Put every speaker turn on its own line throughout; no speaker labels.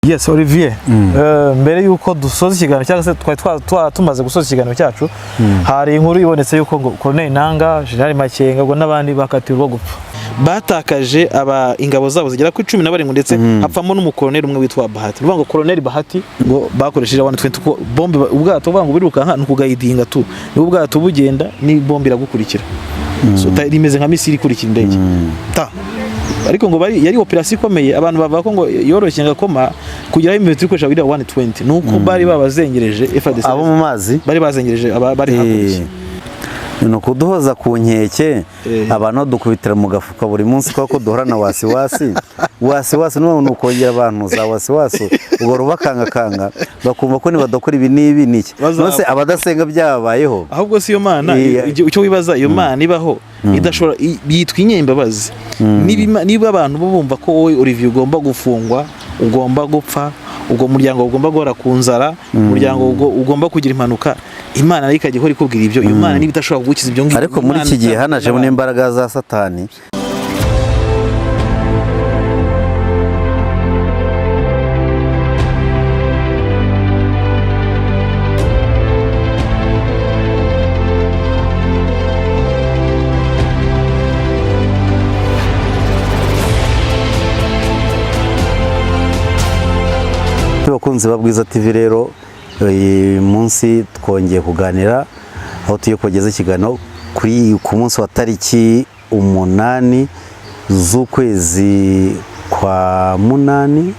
Yes, Olivier, mbere yuko dusoza ikiganiro, cyangwa se twari tumaze gusoza ikiganiro cyacu, hari inkuru ibonetse yuko ngo Colonel Nanga, General Makenga ngo n'abandi bakatiwe urwo gupfa, batakaje aba ingabo zabo zigera kuri 17, ndetse hapfamo n'umukoloneli umwe witwa Bahati. Uvuga ngo Colonel Bahati ngo bakoresheje 120 ko bombe, ubwato buvuga ngo burirukanka ni ukugayidinga tu, ni ubwato bugenda ni bombe iragukurikira. So, rimeze nka missile ikurikira indege ta. Ariko ngo bari yari operation ikomeye, abantu bavuga ko ngo yoroshye ngakoma kugeraho imetero ikoresha biriya 120, nuko bari babazengereje FARDC.
Abo mu mazi.
Bari bazengereje bari hakurya.
Ni ukuduhoza ku nkeke. Abantu badukubitira mu gafuka buri munsi kubera ko duhorana wasiwasi wasiwasi. None ni ukongera abantu za wasiwasi, ubwo rubakangakanga bakumva ko nibadakora ibi n'ibi n'iki.
Bazapfa.
None abadasenga byababayeho.
Ahubwo si iyo mana, icyo wibaza, iyo mana ibaho idashobora yitwa inyembabazi. Niba abantu bo bumva ko wowe Olivier ugomba gufungwa, ugomba gupfa, ubwo muryango ugomba guhora ku nzara, umuryango ugomba kugira impanuka, Imana nayo ikajya ihora ikubwira ibyo, iyo mana niba idashobora kugukiza ibyo ngibyo.
Ariko muri
Imana
iki gihe
itandukanye
hanajemo
n'abantu.
n'imbaraga za Satani. Abakunzi ba Bwiza TV rero, uyu munsi twongeye kuganira aho tugiye kugeza ikiganiro kuri ku munsi wa tariki 8 z'ukwezi kwa 8.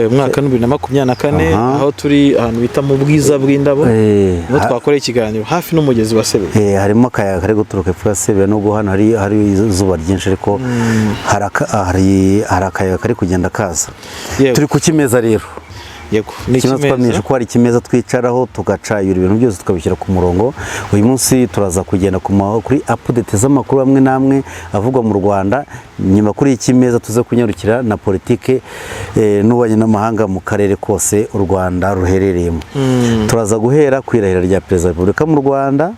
Umwaka 2024. Aho turi ahantu bita mu Bwiza bw'Indabo, niho twakoreye ikiganiro hafi n'umugezi wa Sebeya.
Harimo akayaga kari guturuka epfo ya Sebeya, nubwo hano hari izuba ryinshi, ariko hari akayaga kari kugenda kaza. Turi ku kimeza rero.
Yego, ni
Kimwe
ikimeza.
twamenyesha ko hari ikimeza twicaraho tugacayura ibintu byose, tukabishyira ku murongo. Uyu munsi turaza kugenda kuri update z'amakuru amwe n'amwe avugwa mu Rwanda. Nyuma kuri iki meza tuze kunyarukira na politike n'ububanyi n'amahanga mu karere kose u Rwanda ruherereyemo. Turaza guhera ku irahira rya Perezida wa Repubulika mu Rwanda.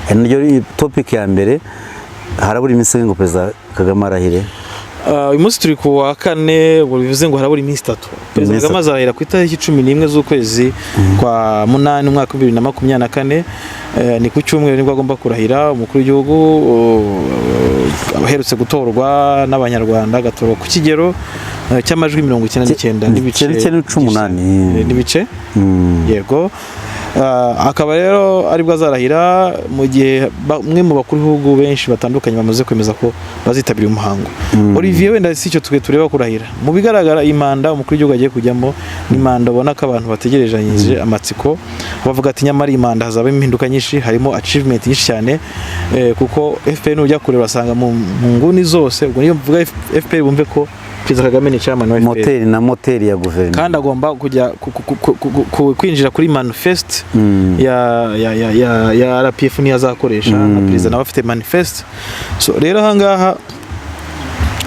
Ari naryo topic ya mbere. Harabura iminsi ngo Perezida Kagame arahire.
Uyu munsi turi ku wa kane, ubwo bivuze ngo harabura iminsi 3. Perezida
Iminsi
Kagame azarahira ku itariki 11 z'ukwezi kwa munani umwaka 2024. Ni ku cyumweru nibwo agomba kurahira. Umukuru w'igihugu aherutse gutorwa n'Abanyarwanda, agatorwa ku kigero cy'amajwi 99 n'ibice
99.8.
N'ibice. Yego. Akaba rero aribwo azarahira, mu gihe bamwe mu bakuru b'ibihugu benshi batandukanye bamaze kwemeza ko bazitabira uyu muhango. Olivier, wenda si icyo twe tureba kurahira. Mu bigaragara, iyi manda umukuru w'igihugu agiye kujyamo ni manda ubona ko abantu bategerejanyije amatsiko, bavuga ati nyamara iyi manda hazaba impinduka nyinshi, harimo achievement nyinshi cyane, kuko FPR nujya kure urasanga mu nguni zose. Ubwo niyo mvuga FPR bumve ko Perezida Kagame ni chairman wa FPR.
Moteri na moteri ya guverinoma.
Kandi agomba kujya kwinjira kuri manifest ya RPF, niyo azakoresha nka perezida, nawe afite manifest. So rero ahangaha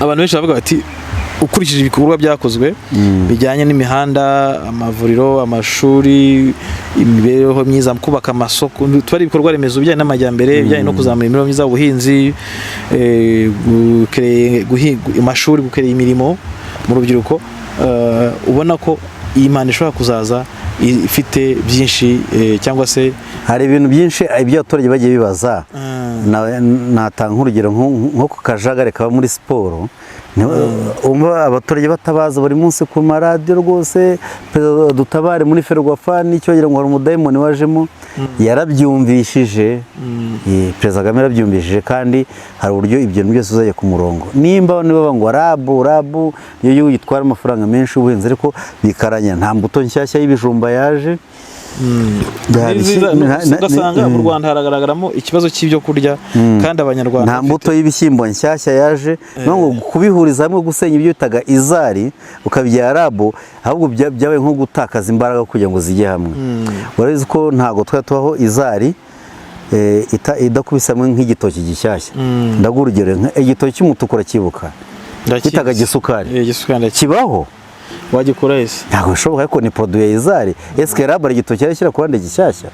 abantu benshi bavuga bati ukurikije ibikorwa byakozwe bijyanye n'imihanda, amavuriro, amashuri, imibereho myiza, kubaka amasoko, tuba ari ibikorwa remezo bijyanye n'amajyambere, bijyanye no kuzamura imibereho myiza, ubuhinzi, amashuri, gukerera imirimo mu rubyiruko, ubona ko iyi manda ishobora kuzaza ifite byinshi, cyangwa se
Hari ibintu byinshi ibyo abaturage bagiye bibaza. Natanga nk'urugero nko ku kajagari kaba muri siporo. Umva abaturage batabaza buri munsi ku maradiyo rwose, "Perezida dutabare muri Ferwafa," n'icyo wagira ngo hari umudayimoni wajemo. Yarabyumvishije. Perezida Kagame yarabyumvishije, kandi hari uburyo ibyo bintu byose uzajya ku murongo. Nimba niba ngo RAB niyo gihugu gitwara amafaranga menshi y'ubuhinzi, ariko bikaranya nta mbuto nshyashya y'ibijumba yaje.
Ugasanga mu Rwanda haragaragaramo ikibazo cy'ibyo kurya kandi Abanyarwanda
Nta mbuto y'ibishyimbo nshyashya yaje. No ngo kubihuriza hamwe, gusenya ibyo bitaga IZAR ukabyara RAB, ahubwo byabaye nko gutakaza imbaraga kugira ngo zijye hamwe. Urabizi ko ntabwo twari tubaho IZAR idakubise hamwe nk'igitoki gishyashya. Ndaguha urugero, igitoki cy'umutuku urakibuka?
Ndakizi.
Bitaga gisukari.
Gisukari ndakizi.
Kibaho?
Wagikura ese?
Ntabwo bishoboka, ariko ni produit ya IZAR. Eske RAB hari igitoki yarashyira ku ruhande gishyashya?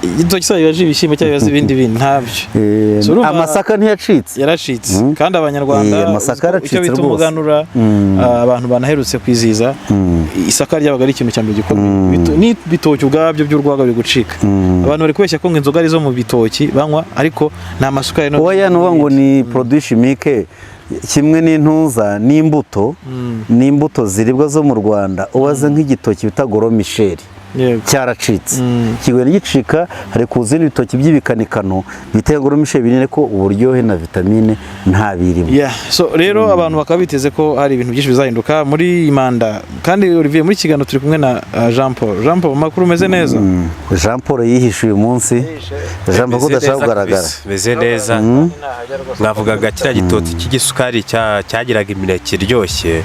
Igitoki se bibaje ibishyimbo cyangwa bibaze ibindi bintu, ntabyo. So,
Amasaka ntiyacitse?
Yaracitse, kandi Abanyarwanda
Amasaka
uzi ko
yaracitse
icyo bita
rwose.
umuganura, abantu banaherutse kwizihiza, isaka ryabaga ari ikintu cya mbere gikomeye. N'ibitoki ubwabyo by'urwagwa biri gucika. Abantu bari kubeshya ko ngo inzoga ari zo mu bitoki banywa, ariko ni amasukari
Oya, ni ukuvuga ngo ni produit chimique, kimwe n'intuza n'imbuto, n'imbuto ziribwa zo mu Rwanda. Ubaze nk'igitoki bita Gros Michel, cyaracitse, kigenda gicika. Hari kuza ibitoki by'ibikanikano bita Gros Michel binini, ko uburyohe na vitamine nta birimo.
Yeah. So rero abantu bakaba biteze ko hari ibintu byinshi bizahinduka muri iyi manda. Kandi Olivier, muri iki kiganiro turi kumwe na Jean Paul. Jean Paul, amakuru umeze neza?
Jean Paul yihishe uyu munsi. Jean Paul, ko
Meze
udashaka
neza
kugaragara?
kabisa, meze neza. Mwavugaga kiriya gitoki cy'igisukari cyagiraga imineke iryoshye,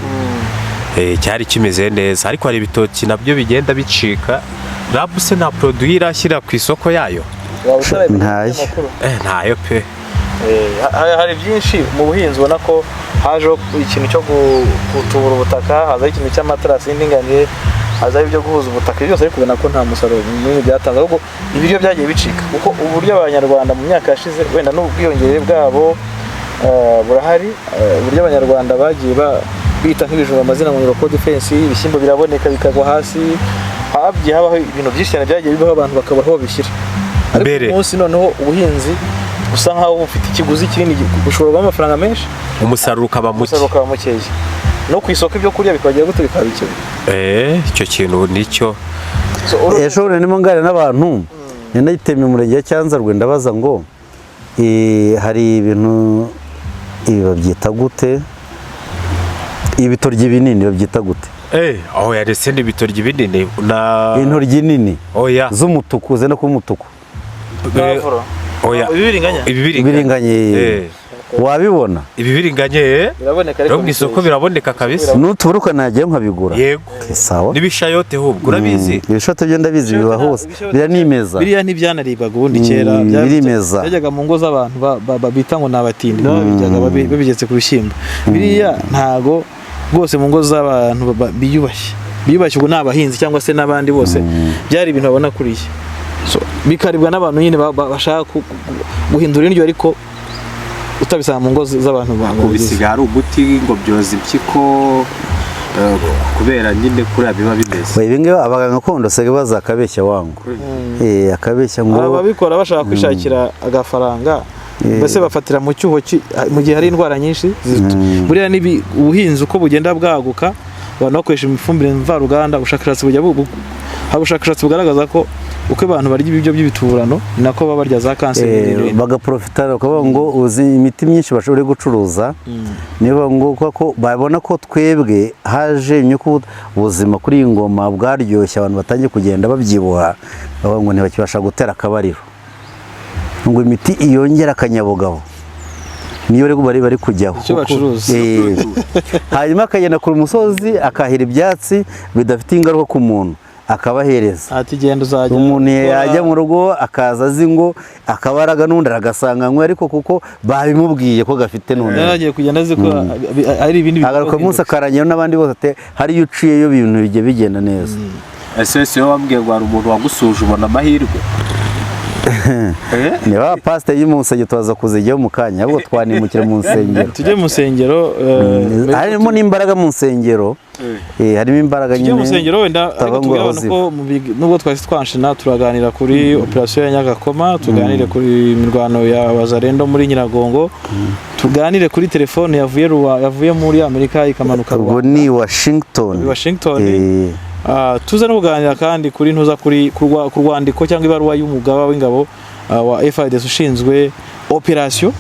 cyari kimeze neza, ariko hari ibitoki nabyo bigenda bicika. RAB se nta produit irashyira ku isoko yayo?
Ntayo.
Ntayo pe.
Hari byinshi mu buhinzi ubona ko hajeho ikintu cyo gutubura ubutaka, hazaho ikintu cy'amaterasi y'indinganire, hazaho ibyo guhuza ubutaka. Ibyo byose ariko ubona ko nta musaruro munini byatanze, ahubwo ibiryo byagiye bicika, kuko uburyo Abanyarwanda mu myaka yashize, wenda n'ubwiyongere bwabo burahari, uburyo Abanyarwanda bagiye bita nk'ibijumba amazina ngo ni local defense, ibishyimbo biraboneka bikagwa hasi, hagiye habaho ibintu byinshi cyane byagiye bibaho, abantu bakabura aho babishyira. Ariko
Mbere.
uyu munsi noneho ubuhinzi busa nkaho bufite ikiguzi kinini, bushorwamo amafaranga menshi,
umusaruro ukaba muke.
Umusaruro ukaba mukeya, no ku isoko ibyo kurya bikagera gute, bikaba bike.
Icyo kintu nicyo.
So,
Ejo bundi ndimo nganira n'abantu, nanayitemye umurenge wa Cyanzarwe, ndabaza ngo hari ibintu ibi babyita gute, ibitoryi binini babyita gute?
Aho yarese n'ibitoryi binini na
Intoryi nini
oya.
z'umutuku, zenda kuba umutuku.
Pavuro.
Oya.
Ibibiringanya.
Ibibiringanye.
Ibiringanye. Wabibona?
Ibibiringanye.
Biraboneka, ariko
No mu isoko
bikeya.
biraboneka kabisa.
Nutuburuka najyayo nkabigura.
Yego.
Okay, sawa.
N'ibishayote hubwo urabizi.
Ibishoto byo ndabizi, biba hose, biranimeza.
Biriya ntibyanaribwaga ubundi kera.
Birimeza.
Byajyaga mu ngo z'abantu bita ngo ni abatindi, nabo babiryaga babigetse ku bishyimbo. Biriya ntago rwose mu ngo z'abantu biyubashye, biyubashye ubwo ni abahinzi cyangwa se n'abandi bose, byari ibintu babona kuriya. So, bikaribwa n'abantu nyine bashaka guhindura indyo, ariko utabisanga mu ngo z'abantu
Kubisiga hari umuti ngo byoza impyiko, kubera nyine kuriya biba bimeze.
Oya, ibi ngibi abaganga gakondo sigaye baza akabeshya wangu. Akabeshya ngo
Ababikora bashaka kwishakira agafaranga, mbese bafatira mu cyuho mu gihe hari indwara nyinshi buriya ubuhinzi uko bugenda bwaguka, abantu bakoresha ifumbire mvaruganda, ubushakashatsi bujya hari ubushakashatsi bugaragaza ko uko abantu barya ibiryo by'ibituburano ni nako baba barya za kanseri n'ibindi bintu.
Bagaprofita bakavuga ngo uzi imiti myinshi bashobora gucuruza, niba ngo kuko babona ko twebwe haje imyuka, ubuzima kuri iyi ngoma bwaryoshye, abantu batangiye kugenda babyibuha, bavuga ngo ntibakibasha gutera akabariro, ngo imiti iyongera akanyabugabo niyo bari kujyaho.
Icyo bacuruza.
Hanyuma akagenda ku musozi akahira ibyatsi bidafite ingaruka ku muntu, akabahereza.
Ati genda uzajya
Umuntu
ukora-
yajya mu rugo akaza azi ngo akabaraga, n'undi aragasanga anywe, ariko kuko babimubwiye ko gafite none
Yari agiye kugenda azi ko ari ibindi bintu.
Agaruka umunsi akarangira n'abandi bose ati hariyo uciyeyo ibintu bijya bigenda neza.
Ese iyo wambwiye ngo hari umuntu wagusuje ubona amahirwe?
Niba pasiteri yo mu nsengero, tubaza kuzijyaho mu kanya, ahubwo twanimukira mu nsengero.
Tujye mu nsengero,
Harimo n'imbaraga mu nsengero. Harimo imbaraga
tujye mu
nyine.
nsengero wenda, ariko
Utavuga ngo
tubwire
aho
abantu
ziva.
ko nubwo twahise twanshina, turaganira kuri operasiyo ya Nyagakoma, tuganire kuri imirwano ya Wazalendo muri Nyiragongo, tuganire kuri telefone yavuye muri Amerika ikamanuka
Ubwo
Rwanda.
ni Washington.
Muri Washington. Tuze no kuganira kandi kuri ntuza kuri ku rwandiko cyangwa ibaruwa y'umugaba w'ingabo wa FARDC ushinzwe operasiyo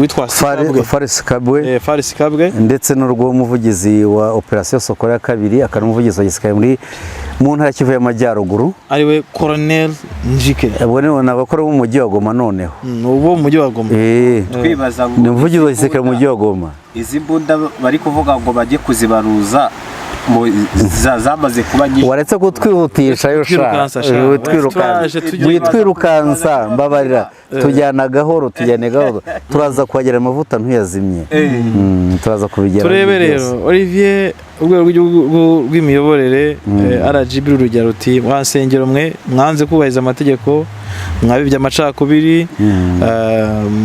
witwa Sikabwe.
Faris Kabwe.
Faris Kabwe.
Ndetse n'urw'umuvugizi wa operasiyo Sokola ya kabiri, akaba n'umuvugizi wa gisirikare mu ntara ya Kivu y'Amajyaruguru,
ariwe Colonel Njike.
Ubwo ni abakora bo mu mujyi wa Goma noneho.
Uwo mu mujyi wa Goma.
Twibaza ngo
Ni umuvugizi wa gisirikare mu mujyi wa Goma.
Izi mbunda bari kuvuga ngo bajye kuzibaruza zamaze kuba nyinshi.
Waretse kutwihutisha yo sha.
Twirukansa sha.
Witwirukansa.
Turaje tujye-
Witwirukansa, mbabarira, tujyana gahoro, tujyane gahoro, turaza kuhagera amavuta ntuyazimye. Turaza kubigera.
Turebe rero Olivier, urwego rw'igihugu rw'imiyoborere, RGB, rurugero ruti: mwa nsengero mwe mwanze kubahiriza amategeko. Mwabibye amacakubiri,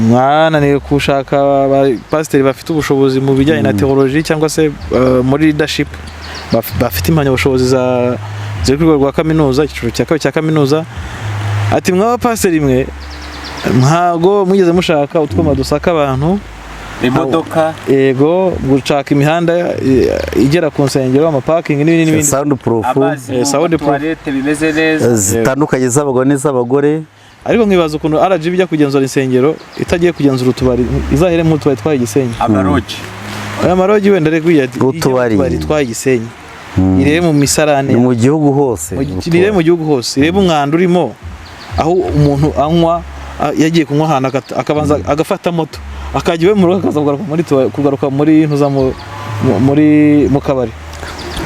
mwananiwe gushaka abapasiteri bafite ubushobozi mu bijyanye na teoloji cyangwa se muri leadership, bafite impamyabushobozi za ziri ku rwego rwa kaminuza, icyiciro cya kabiri cya kaminuza. Ati mw'abapasiteri mwe, ntago mwigeze mushaka utwuma dusaka abantu,
Imodoka.
Yego, gushaka imihanda igera ku nsengero, amaparking n'ibindi n'ibindi.
Sound proof.
Amazi mu
Sound proof.
Toilette bimeze neza.
Zitandukanye, z'abagabo n'iz'abagore.
Ariko nkibaza ukuntu RGB ijya kugenzura insengero itagiye kugenzura utubari. Izahere mu tubari twaye Gisenyi.
Amalodge.
Aya malodge wenda rero ijya
Utubari.
Tubari twaye Gisenyi, irebe mu misarane.
Ni mu gihugu hose.
Irebe mu gihugu hose, irebe umwanda urimo, aho umuntu anywa, yagiye kunywa ahantu akabanza agafata moto akajya iwe mu rugo, akaza kugaruka muri kugaruka muri ntuza muri mu kabari.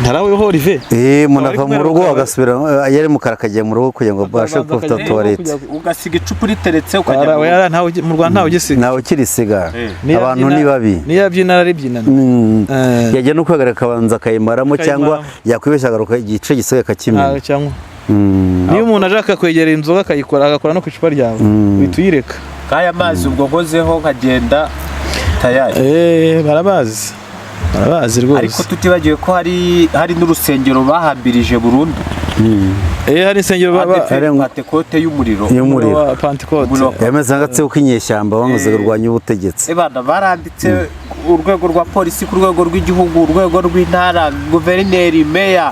Ntaraweho Olivier.
Umuntu
Akaba ari
ava mu
kumwe
rugo
n'akabari.
agasubira, yari mu kare akajya mu rugo kugira ngo abashe
Akabanza
gufata
akajya
toilette.
Ugasiga icupa uriteretse ukajya mu rugo.
Mu Rwanda ntawe ugisiga.
Ntawe ukirisiga.
Niyo
Abantu
abyina-
ni babi.
Niyo abyina araribyinana.
Yajya no kwihagarika akabanza akayimaramo cyangwa
Akayimaramo.
yakwibeshya agaruka igice gisigaye akakimena.
Ntawe cyangwa niyo umuntu aje akakwegera inzoga akayikora, agakora no ku icupa ryawe, uhita uyireka.
Kaya mazi ubwo nkozeho nkagenda tayari.
Barabazi, barabazi rwose.
Ariko tutibagiwe ko hari n'urusengero bahambirije burundu.
Hari insengero
ADEPR
Hari
Pantekote y'umuriro.
Y'umuriro.
wa Pantekote.
Umuriro.
Yameze nk'agatsiko k'inyeshyamba bamaze kurwanya ubutegetsi.
Ebana baranditse urwego rwa polisi ku rwego rw'igihugu, urwego rw'intara, guverineri, meya,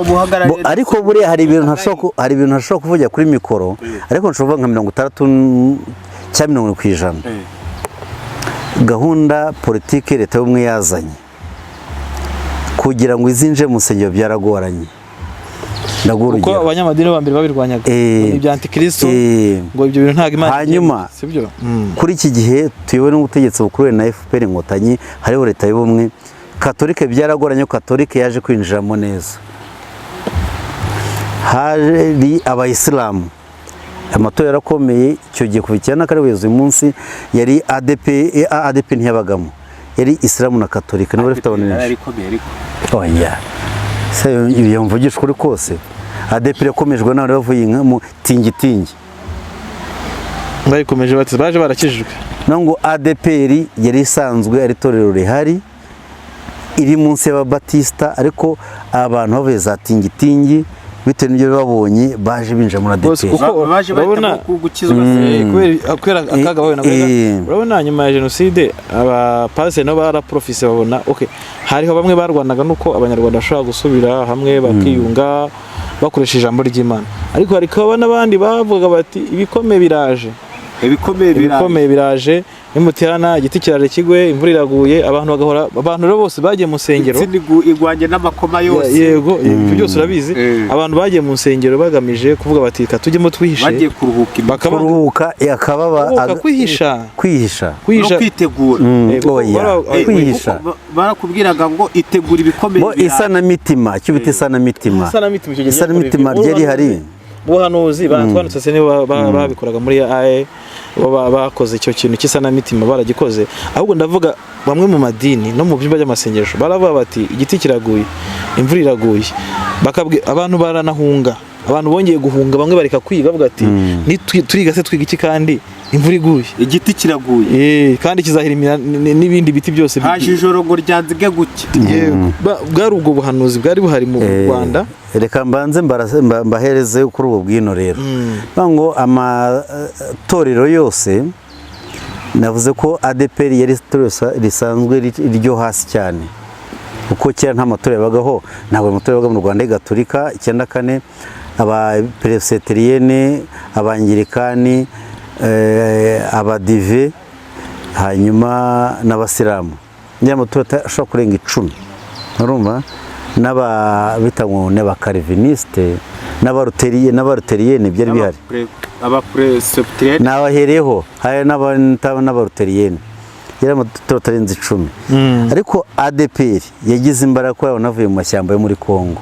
ubuhagarariye.
Ariko buriya hari ibintu ntashobora kuvugira kuri mikoro, ariko nshobora kuvuga nka 60 cyangwa 70%. Gahunda politiki leta y'ubumwe yazanye kugira ngo izinjire mu nsengero byaragoranye. Ndaguha
Kuko
urugero.
abanyamadini ba mbere babirwanyaga. Ngo ni ibya antikristo, ngo ibyo bintu ntabwo Imana
Hanyuma,
ibyemera, sibyo?
Kuri iki gihe tuyobowe n'ubutegetsi bukuriwe na FPR Inkotanyi, hariho leta y'ubumwe, Katolike byaragoranye, Katolike yaje kwinjiramo neza. Hari abayisilamu, amatora yarakomeye icyo gihe kuva 94 kugeza uyu munsi yari ADP, ADP ntiyabagamo, yari Isilamu na Katolika nibo bafite abantu benshi.
Yari ikomeye ariko.
Oya se, ibyo mvugisha ukuri kose, ADP yakomejwe n'abantu bavuye nka mu tingitingi.
Bayikomeje bati baje barakijijwe.
No ngo ADPR yari isanzwe ari itorero rihari iri munsi y'ababatista, ariko abantu bavuye za tingitingi bitewe n'ibyo babonye baje binjira muri
Bose
ADPR.
kuko
Baje
urabona
bahitamo gukizwa.
Kubera akaga bahuye nako. Urabona nyuma ya jenoside abapasiteri nabo baraprofise, babona okay, hariho bamwe barwanaga nuko abanyarwanda bashobora gusubira hamwe bakiyunga bakoresha ijambo ry'Imana, ariko hari kuba n'abandi bavuga bati ibikomeye biraje.
Ibikomeye biraje.
Ibikomeye biraje, nimutihana igiti kiraje kigwe, imvura iraguye, abantu bagahora. Abantu rero bose bagiye mu nsengero.
Insina igwanye n'amakoma yose.
Yego, ibyo byose urabizi. Abantu bagiye mu nsengero bagamije kuvuga bati reka tujyemo twihishe.
Bagiye kuruhuka imitwe.
Bakaba
Kuruhuka akababa
Kuruhuka, kwihisha.
Kwihisha.
No
Kwihisha.
kwitegura.
Kuko
Oya, kwihisha.
Kuko barakubwiraga ngo itegura ibikomeye
Bo
biraje.
isanamitima, icyo bita isanamitima.
Isanamitima icyo gihe.
Isanamitima ryari rihari.
Ubuhanuzi batwanditse se nibo babikoraga muri AE, bo bakoze icyo kintu cy'isanamitima baragikoze. Ahubwo ndavuga bamwe mu madini no mu byumba by'amasengesho baravuga bati igiti kiraguye, imvura iraguye. Abantu baranahunga, abantu bongeye guhunga, bamwe bareka kwiga bavuga ati turiga se twiga iki kandi imvura iguye?
Igiti kiraguye.
Kandi kizahirimira n'ibindi biti byose.
Haje ijoro ngo ryanzige guke.
Yego. Bwari ubwo buhanuzi bwari buhari mu Rwanda.
Reka mbanze mbahereze kuri ubu bwino rero. Bavuga ngo amatorero yose, navuze ko ADPR yari itorero risanzwe ryo hasi cyane, kuko kera nta matorero yabagaho, ntabwo amatorero yabaga mu Rwanda y'Igaturika. 94 abapereseteriyene, abangirikani, abadive, hanyuma n'abasilamu, niyo amatorero ashobora kurenga 10, urumva n'aba bita ngo n'abakarivinisite n'abaruteriyene byari bihari.
Abapureseptiriyene.
Nabahereyeho hari n'abaruteriyene, yari amatorero atarenze 10, ariko ADPR yagize imbaraga kubera banavuye mu mashyamba yo muri Congo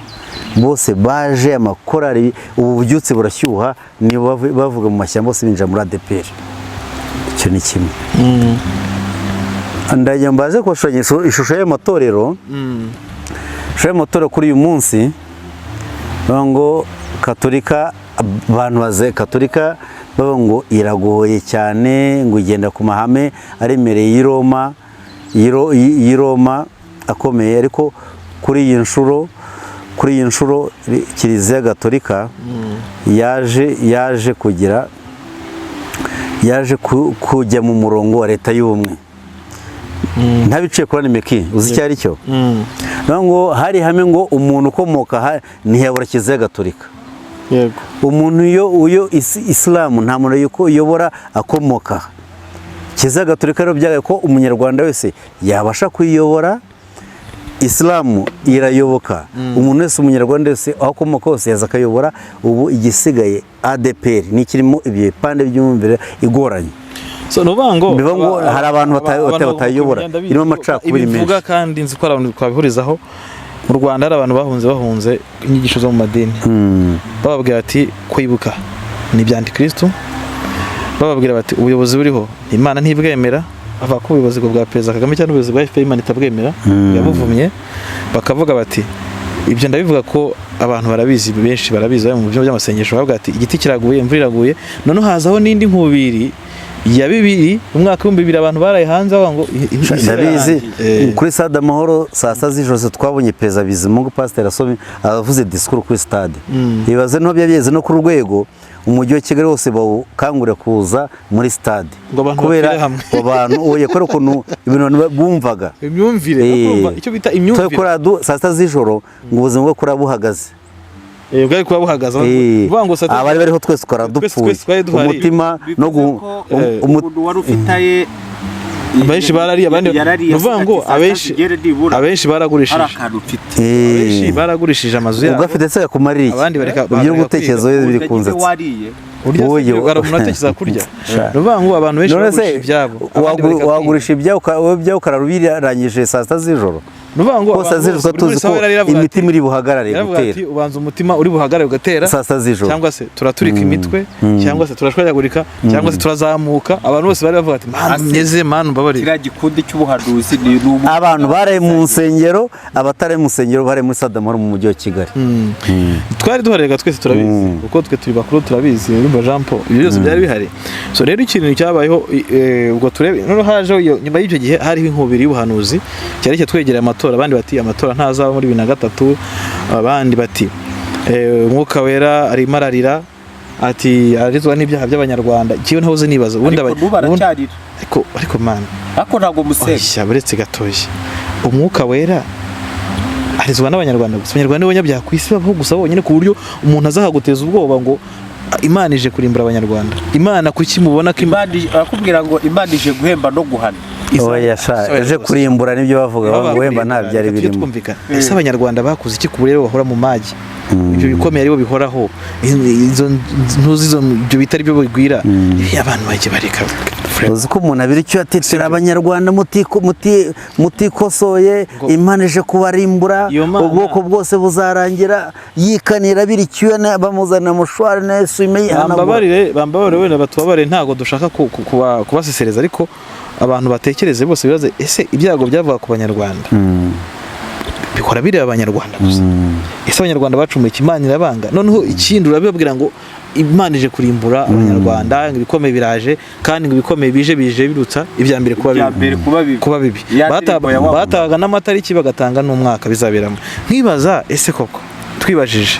bose baje amakorari, ubu bubyutse burashyuha, nibo bavuga mu mashyamba bose binjira muri ADPR. Icyo ni kimwe. Ndagira mbaze kubashushanya ishusho y'ayo matorero. Ishusho y'ayo matorero kuri uyu munsi, bavuga ngo Katolika Abantu baze Katolika bavuga ngo iragoye cyane, ngo igenda ku mahame aremereye y'i Roma akomeye. Ariko kuri iyi nshuro Kiliziya Gatolika yaje kugira yaje kujya mu murongo wa Leta y'Ubumwe, ntabiciye kuri meki. Uzi icyo ari cyo? Niyo ngo hari hamwe ngo umuntu ukomoka aha ntiyabura Kiliziya Gatolika. Umuntu iyo uyo Isilamu, nta muntu yuko uyobora akomoka aha. Kiliziya Gatolika rero byabaye ko Umunyarwanda wese yabasha kuyiyobora. Isilamu irayoboka, umuntu wese, Umunyarwanda wese aho akomoka hose yaza akayobora. Ubu igisigaye ADEPR ni ikirimo ibyo bipande by'imyumvire igoranye.
So ni ukuvuga ngo
Bivuga ngo hari abantu
abantu
batayobora.
ndabizi
Irimo amacakubiri
ibivuga
menshi.
Kandi nzi ko hari abantu twabihurizaho. Mu Rwanda hari abantu bahunze inyigisho zo mu madini, bababwira bati kwibuka ni ibya antikristo, bababwira bati ubuyobozi buriho Imana ntibwemera, bavuga ko ubuyobozi bwa Perezida Kagame cyangwa ubuyobozi bwa FPR Imana itabwemera, yabuvumye. Bakavuga bati, ibyo ndabivuga ko abantu barabizi, benshi barabizi, bari mu byumba by'amasengesho, bavuga ati igiti kiraguye, imvura iraguye. Noneho hazaho n'indi nkubiri ya bibiri, mu mwaka w'2000, abantu baraye hanze bavuga ngo isi
Ndabizi.
irarangiye.
Kuri Stade Amahoro saa 6 z'ijoro twabonye Perezida Bizimungu Pasiteri asomye, avuze disikuru kuri stade. Ibaze no byageze no ku rwego umujyi wa Kigali wose bawukangurira kuza muri stade
Ngo abantu
kubera
bapfire hamwe.
abantu, oya, kubera ukuntu ibintu abantu bumvaga.
Imyumvire, urumva icyo bita imyumvire.
Kuri saa 6 z'ijoro ngo ubuzima bwo kuri buhagaze.
Bwari kuba buhagaze. Uvuga ngo
Abari bariho twese twara
Twese
dupfuye.
twese twari duhari.
Umutima no
Bivuze ko umuntu wari ufite aye
Abenshi barariye, abandi
yarariye,
ni ukuvuga ngo
ati, "Saa sita zigere nibura
abenshi
hari
baragurishije,
akantu mfite."
Abenshi baragurishije amazu yabo.
Ugafite se yakumarira iki?
Abandi bareka
Ibyo
bareka
gutekereza
kwiga.
biri
Utagize
kunzetsa.
wariye.
Urya se,
Oyo.
hari umuntu atekereza kurya.
Sha.
Ni ukuvuga ngo abantu benshi
None se
bagurisha ibyabo, abandi bareka kwiga.
wagurisha ibyawe wowe ibyawe ukarara ubirangije saa 6 z'ijoro?
Ni ukuvuga ngo
Ko saa
abantu
z'ijoro
bose, buri
tuzi
wese
ko
aho yari aravuga ati-
imitima iri buhagarare
yaravuga
gutera.
ati ubanza umutima uri buhagarare ugatera
Saa 6 z'ijoro.
cyangwa se turaturika imitwe, cyangwa se turashwanyagurika, cyangwa se turazamuka. Abantu bose bari bavuga ati Mana ngeze, Mana umbabarire.
Kiriya gikundi cy'ubuhanuzi ni
Abantu baraye mu nsengero, abatari mu nsengero bari muri Stade Amahoro mu mujyi wa Kigali.
Twari duhari reka, twese turabizi, kuko twe turi bakuru turabizi. Urumva Jean Paul, ibyo byose byari bihari. So rero ikintu cyabayeho, ubwo turebe noneho hajeho nyuma y'icyo gihe hariho inkubiri y'ubuhanuzi cyari twegereye amatora. Abandi bati amatora ntazaba muri 2003, abandi bati Umwuka Wera arimo ararira, ati arizwa n'ibyaha by'Abanyarwanda. Kiwe ntahoze nibaza ubundi
Ariko n'ubu aracyarira.
Ariko man,
Ariko ntabwo musenga.
Oya, buretse gatoya. Umwuka Wera arizwa n'Abanyarwanda gusa? Abanyarwanda nibo banyabyaha ku isi babaho gusa bonyine, ku buryo umuntu aza akaguteza ubwoba ngo Imana ije kurimbura Abanyarwanda? Imana kuki mubona ko
Imana arakubwira ngo Imana ije guhemba no guhana.
Oya sha, eje kurimbura nibyo bavuga,
Baba
guhemba nta byari
Reka tujye
birimo.
twumvikana. Ese Abanyarwanda bakoze iki ku buryo bahora mu magi, ibyo bikomeye aribo bihoraho, izo ntuzi, izo ibyo bitari byo bigwira? Ibi abantu bajye bareka.
Uzi ko umuntu abira icyo atitira Abanyarwanda mutikosoye, Imana ije kubarimbura,
Iyo Mana-
ubwoko bwose buzarangira, yikanira abira icyuya bamuzanira mushwari na esuwime yihanagura.
Bambabarire, wenda batubabarire, ntabwo dushaka kubasesereza, ariko abantu batekereze bose bibaze: ese ibyago byavuga ku Banyarwanda bikora bireba Abanyarwanda gusa? Ese Abanyarwanda bacumuye iki? Imana irabanga? Noneho ikindi, urabibabwira ngo Imana ije kurimbura Abanyarwanda, ngo ibikomeye biraje, kandi ngo ibikomeye bije birutsa ibya mbere kuba
Ibya
bibi.
mbere kuba bibi.
Kuba bibi.
Ya ndirimbo ya wa
Batangaga n'amatariki, bagatanga n'umwaka bizaberamo. Nkibaza, ese koko twibajije,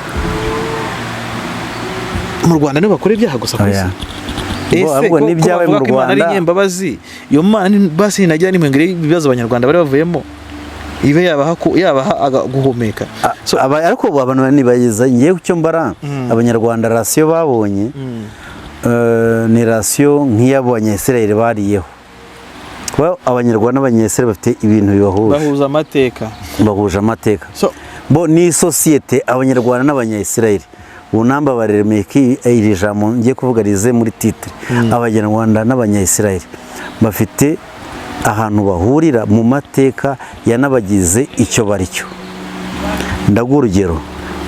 mu Rwanda nibo bakora ibyaha gusa ku isi?
Oya.
Ese
Ahubwo
ko
n'ibyabaye
bavuga
mu
ko Imana ari
Rwanda-
inyembabazi, iyo Mana basi ninagira n'impengeri y'ibibazo Abanyarwanda bari bavuyemo, ibe yabaha guhumeka. So,
Ariko ubu abantu nibagiza, ngewe icyo mbara, Abanyarwanda ration babonye ni ration nk'iy'abo Banyayisirayeli bariyeho, kuba Abanyarwanda n'Abanyayisirayeli bafite ibintu bibahuje.
Bahuza amateka.
Bahuje amateka.
So
Bo ni isosiyete, Abanyarwanda n'Abanyayisirayeli. Ubu nambabarire meki, iri jambo ngiye kuvuga rize muri titre: Abanyarwanda n'Abanyayisirayeli bafite ahantu bahurira mu mateka yanabagize icyo bari cyo. Ndaguha urugero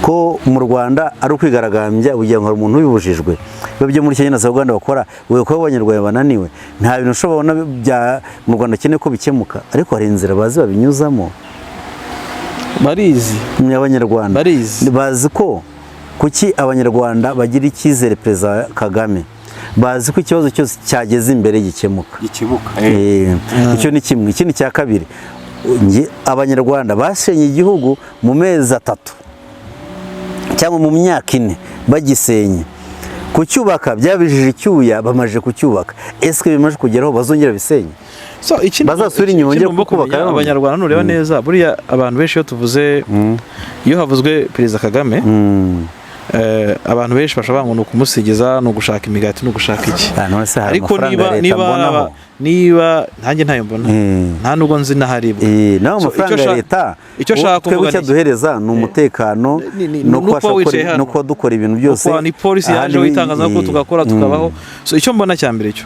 ko mu Rwanda ari ukwigaragambya kugira ngo hari umuntu ubibujijwe, biba byo muri Kenya na za Uganda bakora ubu ko Abanyarwanda bananiwe. Nta bintu ushobora kubona bya mu Rwanda ukeneye ko bikemuka, ariko hari inzira bazi babinyuzamo.
Barizi.
Ni Abanyarwanda
Barizi.
Bazi ko Kuki Abanyarwanda bagira icyizere Perezida Kagame? Bazi ko ikibazo cyose cyageze imbere gikemuka.
Gikemuka.
Icyo ni kimwe. Ikindi cya kabiri, Abanyarwanda bashenye igihugu mu mezi 3 cyangwa mu myaka 4 bagisenye. Kucyubaka byabijije icyuya, bamaze kucyubaka. Ese bimaze kugeraho bazongera bisenye?
So, ikindi
Bazasubira inyuma
ikindi
bongere
ugomba
kukubaka
kumenya,
nanone.
Abanyarwanda nureba neza, buriya abantu benshi iyo tuvuze, iyo havuzwe Perezida Kagame, abantu benshi bashobora ngo ni ukumusigiza, ni ugushaka imigati, ni ugushaka iki.
Ah, none se hari
Ariko
amafaranga
niba
ya leta
niba
mbonaho?
Niba ntanjye ntayo mbona, nta nubwo nzi n'aharibwa.
Naho
So,
amafaranga
icyo
ya leta,
icyo nshaka
twebwe
kuvuga
icyo
ni iki?
aduhereza ni umutekano
no
no
kuba
kubasha
wicaye
gukora,
hano.
no kuba dukora ibintu byose.
Kuko ni polisi
Ahandi
yaje itangazamakuru, tugakora, tukabaho. So icyo mbona cya mbere, cyo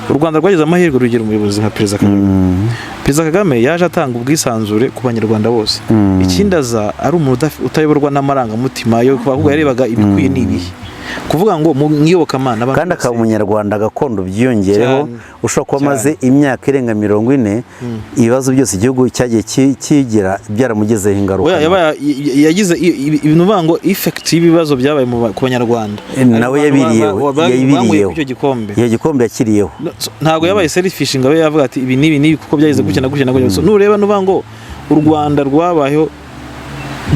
u Rwanda rwagize amahirwe rugira umuyobozi nka Perezida Kagame. Perezida Kagame yaje atanga ubwisanzure ku Banyarwanda bose. Ikindi, aza ari umuntu utayoborwa n'amarangamutima yo kuvuga, ahubwo yarebaga ibikwiye n'ibihe, kuvuga ngo mu iyobokamana abantu
Kandi akaba
bose-
umunyarwanda gakondo byiyongereho,
Cyane.
ushobora kuba amaze imyaka irenga 40, ibibazo byose igihugu cyagiye kigira byaramugezeho ingaruka.
Oya, yabaye yagize ibintu uvuga ngo effect y'ibibazo byabaye ku Banyarwanda.
Nawe
Abantu
yabiriyeho,
banyweye
yabiriyeho.
kuri icyo gikombe.
Iyo gikombe yakiriyeho.
No, so, ntabwo yabaye selfish ngo abe yavuga ati ibi n'ibi n'ibi kuko byageze gutya na gutya na gutya. So, nureba nuvuga ngo u Rwanda rwabayeho,